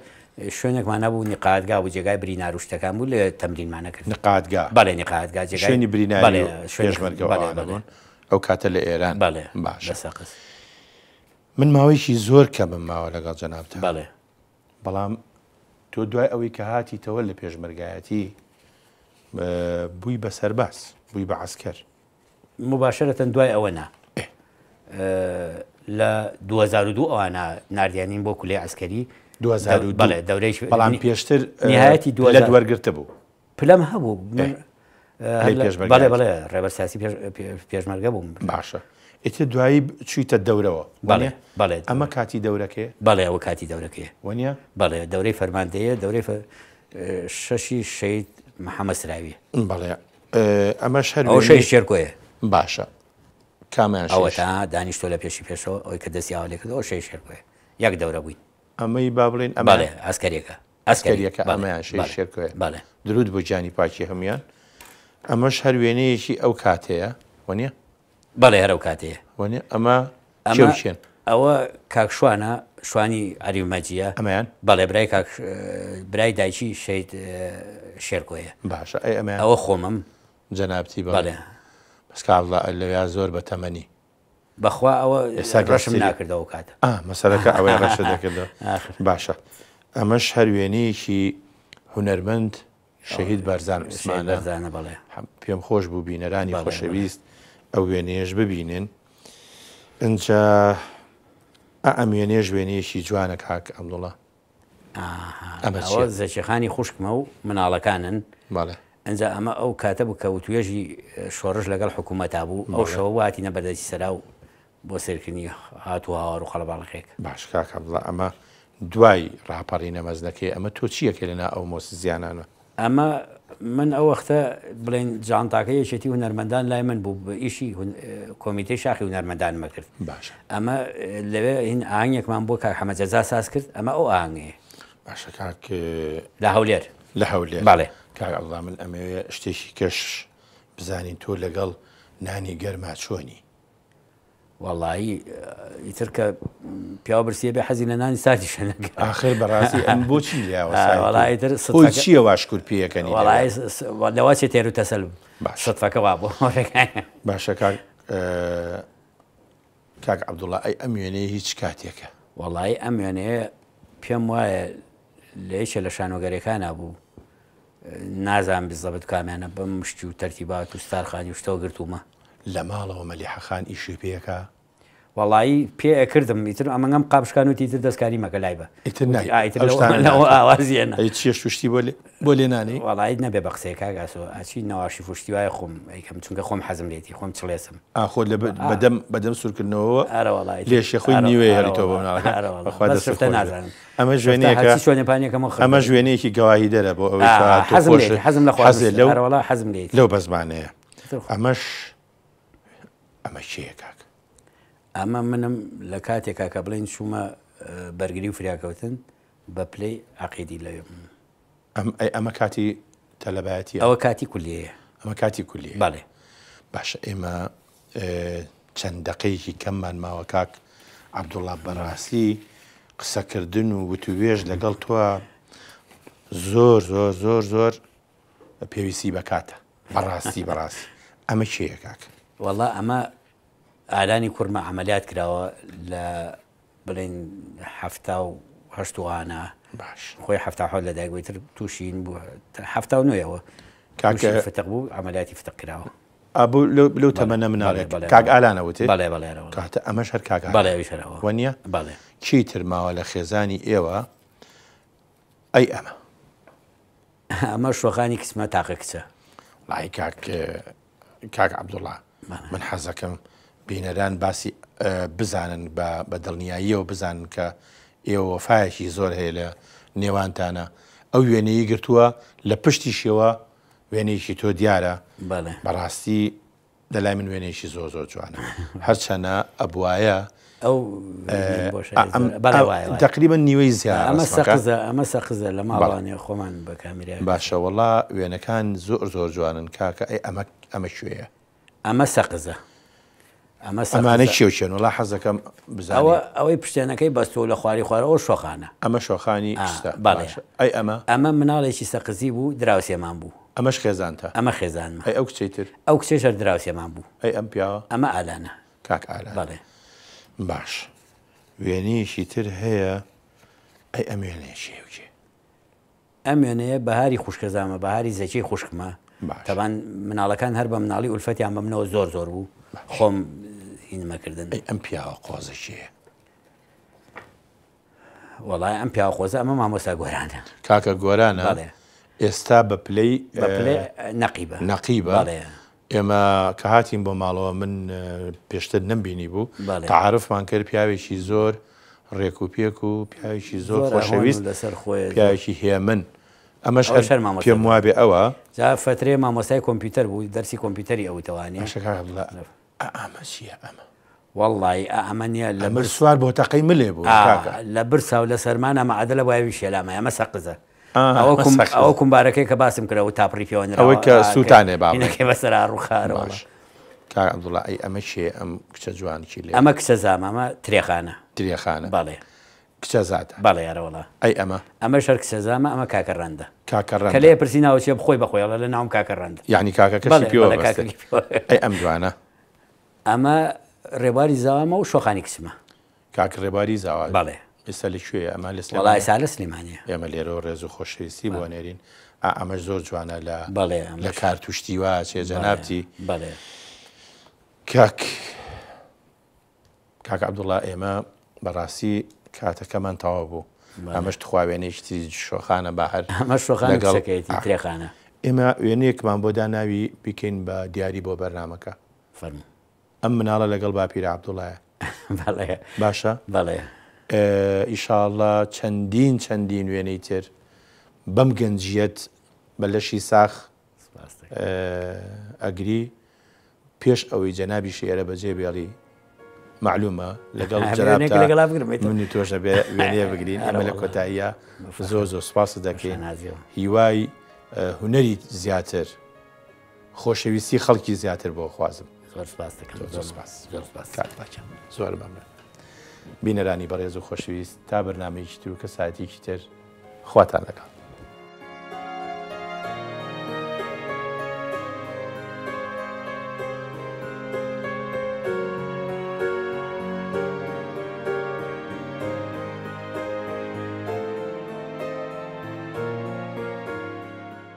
شوێنێکمان هەبوو نیقاتگا بوو جێگای برینار و شتەکان بوو لەوێ تەمرینمان ئەکرد. نقاتگا. بەڵێ نیقاتگا جێگای شوێنی بریناری بەڵێ و شوێنی پێشمەرگە و بەڵێ ئەوانە بەڵێ بوون ئەو کاتە لە ئێران. بەڵێ باشە. لە سەقز. من ماوەیەکی زۆر کەمم ماوە لەگەڵ جەنابتا. بەڵێ. بەڵام تۆ دوای ئەوەی کە هاتیتەوە لە پێشمەرگایەتی بووی بە سەرباز، بووی بە عەسکەر. موباشەرەتەن دوای ئەوە نا. لە 2002 ئەوانە ناردیانین بۆ کولەی عەسکەری. 2002 بەڵێ دەورەی بەڵام پێشتر نهایەتی پلەت وەرگرتبوو. پلەم هەبوو. من پێشمەرگە. بەڵێ بەڵێ ڕێبەر سیاسی پێشمەرگە بووم. باشە ئیتر دوایی چوویتە دەورەوە. بەڵێ بەڵێ. ئەمە کاتی دەورەکەیە؟ بەڵێ ئەوە کاتی دەورەکەیە. وەنیە؟ بەڵێ دەورەی فەرماندەیە دەورەی شەشی شەهید محەممەد سراویە. بەڵێ ئەمەش هەر ئەوە شەهید شێرکۆیە. باشە کامیان شەهید؟ ئەوەتا دانیشتووە لە پێشی پێشەوە ئەوەی کە دەستی ئاوا لێ کردووە ئەوە شەهید شێرکۆیە. یەک دەورە بووین. ئەمەی با بڵێین ئەمە بەڵێ عەسکەریەکە. عەسکەریەکە ئەمەیان شەهید شێرکۆیە. بەڵێ. درود بۆ گیانی پاکی هەموویان. ئەمەش هەر وێنەیەکی ئەو کاتەیە وەنیە؟ بەڵێ هەر ئەو کاتەیە. وەنیە؟ ئەمە کێ و کێن؟ ئەوە کاک شوانە، شوانی عەلی مەجیە. ئەمەیان؟ بەڵێ برای کاک برای دایکی شەهید شێرکۆیە. باشە ئەی ئەمەیان؟ ئەوە خۆمم. جەنابتی بەڵێ. بەڵێ. بەس کاک عەبدوڵا لەویا زۆر بە تەمەنی. بەخوا ئەوە ئێستا ڕەشم گەشتری. ناکردەوە ئەو کاتە. ئا مەسەلەکە ئەوەیە ڕەشت دەکردەوە. ئاخر. باشە ئەمەش هەر وێنەیەکی هونەرمەند شەهید بارزان شەهید عوسمانە. بارزانە بەڵێ. پێم خۆش بوو بینەرانی بەڵێ، بەڵێ. خۆشەویست ئەو وێنەیەش ببینن. ئینجا ئا ئەم وێنەیەش وێنەیەکی جوانە کاک عەبدوڵا. ئاها ئەمە ئەوە چییە؟ زەکیخانی خوشکمە و مناڵەکانن. بەڵێ. ئینجا ئەمە ئەو کاتە بوو کە وتوێژی شۆڕش لەگەڵ حکوومەتا بوو، ئەو بەڵێ. شەوە هاتینە بەردەستی سەرا و بۆ سەیرکردنی هات و هاوار و قەڵەباڵغێک. باش کاک عەبدوڵا ئەمە دوای ڕاپەڕینە مەزنەکەی ئەمە تۆ چیەکەی لەنا ئەو مۆسزیانانە؟ ئەمە من ئەو وەختە بڵێن جانتاکە یەکێتی هونەرمەندان لای من بوو بە ئیشی کۆمیتەی شاخی هونەرمەندانمە کرد. باشە. ئەمە لەوێ هین ئاهەنگێکمان بۆ کاک حەمە جەزا ساز کرد، ئەمە ئەو ئاهەنگەیە. باشە کاک لە هەولێر. لە هەولێر. بەڵێ. کاک عەبدوڵا من ئەمەوێ شتێکی کەش بزانین تۆ لەگەڵ نانی گەرما چۆنی؟ وەڵایی ئیتر کە پیاو برسیە بێ حەزی لە نانی ساردیشە نەکرد. ئاخر بەڕاستی ئەم بۆچی لێیاوە سایت وەڵا ئیتر خۆی چییە وا شکور پێیەکەنی وەڵا لەوە چێ تێر و تەسەل باش سەدفەکە وا بوو. باشە کاک کاک عەبدوڵا ئەی ئەم وێنەیە هیچ کاتێکە؟ وەڵایی ئەم وێنەیە پێم وایە لە یەکێ لە شانۆگەریەکانا بوو نازانم بزەبت کامیانە بەم مشتی و تەرتیبات و ستارخانی و شتەوە گرتوومە. لە ماڵەوە مەلیحە خان ئیشی پێکا؟ وەڵایی پێ ئەکردم ئیتر ئەمەنگەم قاپشکان وتی ئیتر دەستکاری مەکە لای بە. ئیتر نای ئا ئیتر ئەو شتانە لەوە ناکا. ئاوازیە نا. ئەی چێشت و شتی بۆ لێ بۆ لێ نانێی؟ وەڵایی نەبێ بە قسەیە کاک ئاسۆ ئەچی نەواشیف و شتی وایە خۆم ئەیکەم چونکە خۆم حەزم لێتی خۆم چڵێسم. ئا خۆ لە بەدەم بەدەم سوورکردنەوەوە ئەرە وەڵا ئیتر لێشێ خۆی ئەرە نیوەیە ئەرە هێڵیتەوە بۆ وەڵا مناڵەکە ئەرە وەڵا بەخوا بەس دەستت شفتە خۆش بێ. نازانم. ئەمەش شفتە وێنەیەکە هەرچی چۆنێ پانیەکەمەوە خرپ ئەمەش دەبێ. وێنەیەکی گەواهیدەرە بۆ ئەوەی ئا کە تۆ حەزم خۆشت لێیەتی حەزم لە خواردن حەزێ لەو ئەرە وەڵا حەزم لێیەتی. لەو بەزمانەیە. ئیتر خۆ. ئەمەش ئەمە کێیە کاک؟ ئەمە منم لە کاتێکا کە بڵێین چوومە بەرگری و فریاکەوتن بە پلەی عەقیدی لەوێ بووم. ئەم ئەی ئەمە کاتی تەلەبایەتیە؟ ئەوە کاتی کولیەیە. ئەمە کاتی کولیەیە. بەڵێ. باشە ئێمە چەند دەقەیەکی کەممان ماوە کاک عەبدوڵا بەڕاستی قسەکردن و وتووێژ لەگەڵ تۆ زۆر زۆر زۆر زۆر پێویستی بە کاتە بەڕاستی بەڕاستی ئەمە کێیە کاک؟ وەڵا ئەمە ئالانی کوڕمە عەمەلیات کراوە لە بڵێن 78 وانە باش خۆی 77 لە دایک بووی تر تووشی بوو 79 ەوە کاکە فتق بوو عەمەلیاتی فتق کراوە. ئابوو لەو تەمەنە مناڵێک کاک ئالانە وتێ؟ بەڵێ بەڵێ ئەرەوەڵا. کەواتە ئەمەش هەر کاک ئالان. بەڵێ ئەویش هەر ئەوە. وەنیە؟ بەڵێ. کێی تر ماوە لە خێزانی ئێوە؟ ئەی ئەمە؟ ئەمە شۆخانی کچمە تاقە کچە. وەڵاهی کاک کاک عەبدوڵا من حەزەکەم بینەران باسی بزانن بە دڵنیاییەوە بزانن کە ئێوە وەفایەکی زۆر هەیە لە نێوانتانە ئەو وێنەیی گرتووە لە پشتیشەوە وێنەیەکی تۆ دیارە بەڵێ. بەڕاستی لەلای من وێنەیەکی زۆر زۆر جوانە هەرچەنە ئەبوایە ئەو تقریبا نیوەی زیاد ئەمە سەقزە ئەمە سەقزە لە ماڵانێ خۆمان بە کامیرا باشە وەڵا وێنەکان زۆر زۆر جوانن کاکە ئەی ئەمە ئەمە کوێیە ئەمە سەقزە ئەمە ئەمانە کێو چێن وڵا حەزەکەم بزانم ئەوە ئەوەی پشتێنەکەی بەستۆ لە خواری خوارەوە شۆخانە ئەمە شۆخانی بەڵێ ئەی ئەمە ئەمە مناڵێکی سەقزی بوو دراوسێمان بوو ئەمەش خێزانتە ئەمە خێزانمە ئەی ئەو کچەی تر ئەو کچەش هەر دراوسێمان بوو ئەی ئەم پیاوە ئەمە ئالانە کاک ئالان بەڵێ باش وێنەیەکی تر هەیە ئەی ئەم وێنەیە چییە و کێ ئەم وێنەیە بەهاری خوشکەزامە بەهاری زەکی خوشکمە تەبان مناڵەکان هەر بە مناڵی ئولفەتیان بە منەوە زۆر زۆر بوو خۆم هینمەکردن ئەی ئەم پیاوە قۆزە کێیە؟ وەڵای ئەم پیاوە قۆزە ئەمە مامۆستا گۆرانە. کاکە گۆرانە بەڵێ. ئێستا بە پلەی بە پلەی نەقیبە. نەقیبە. بەڵێ. ئێمە کە هاتین بۆ ماڵەوە من پێشتر نەمبینی بوو بەڵێ. تەعارفمان کرد پیاوێکی زۆر ڕێک و پێک و پیاوێکی زۆر زۆر ئەهۆن و خۆشەویست لەسەر خۆیە زۆر. پیاوێکی هێمن ئەمەش ئەوەش هەر هەر مامۆستا پێم گۆران. وابێ ئەوە. جا فەترێ مامۆستای کۆمپیوتەر بوو دەرسی کۆمپیوتەری ئەوتەوانێ. باشە کاک عەبدوڵا ئا ئەمە چییە ئەمە؟ وەڵڵایی ئا ئەمە نیە لە ئەمە برس سوار بۆ تەقەی ملێ بوو ئا کاکە. لە برسا و لە سەرمانا مەعادەلە بوایە بیشێلامای ئەمە سەقزە ئا ئەوە ئەمە کوم سەقزە. ئەوە کومبارەکەی کە باسم کرد ئەو تاپڕی پێوە ئەوەی نراوە کە ئا کە سووتانێ با بڵێین. هینەکەی بەسەرا ڕووخارە وەڵا. باش کاک عەبدوڵا ئەی ئەمە کێیە ئەم کچە جوان کی لێرە؟ ئەمە کچە زامە ئەمە ترێخانە. ترێخانە. بەڵێ. کچە زاتە. بەڵێ ئەرەوەڵا. ئەی ئەمە؟ ئەمەش هەر کچە زامە ئەمە کاکە ڕەندە. کاکە کە ڕەندە. لێ پرسی ناوە چیە خۆی بە خۆی ئەڵێ لە ناوم کاکە ڕەند. یەعنی کاکەکەشی بەڵێ پێوە بەڵێ بەستێ. کاکەکەی پێوە. ئەی ئەم دوانە؟ ئەمە ڕێبواری زاوامە و شۆخانی کچمە. کاک ڕێبواری زاوا بەڵێ. ئێستا لە کوێیە؟ ئەمە لە وەڵا سلێمانیە؟ ئێستا لە سلێمانیە. ئێمە لێرەوە ڕێز و خۆشەویستی بۆ ئەنێرین. ئا ئەمەش زۆر جوانە لە بەڵێ لە ئەمەش. کارت و شتی وا ئەچێ بەڵێ جەنابتی. بەڵێ. کاک کاک عەبدوڵا ئێمە بەڕاستی کاتەکەمان تەواو بوو. بەڵێ. ئەمەش تخوا وێنەیەکی تری شۆخانە با هەر ئەمەش شۆخانی لەگەڵ کچەکەیەتی ئا. ترێخانە. ئێمە وێنەیەکمان بۆ داناوی بیکەین بە دیاری بۆ بەرنامەکە. فەرموو. ئەم مناڵە لەگەڵ باپیرە عەبدوڵایە. بەڵێ. باشە؟ بەڵێ. ئیشاڵڵا چەندین چەندین وێنەی تر بەم گەنجیەت بە لەشی ساخ ئەگری پێش ئەوەی جەنابیشی ئێرە بەجێ بێڵی مەعلومە لەگەڵ جەنابتا من و تۆش ئەبێ وێنەیە بگرین ئێمە لە کۆتاییە زۆر زۆر سوپاست دەکەین هیوای هونەری زیاتر خۆشەویستی خەڵکی زیاتر بۆ خوازم. زۆر سپاس دەکەم. زۆر سپاس. زۆر سپاس. کاک ڕەجەب زۆر مەمنون. بینەرانی بەڕێز و خۆشەویست تا بەرنامەیەکی تر و کەسایەتیەکی تر خواتان لەگەڵ.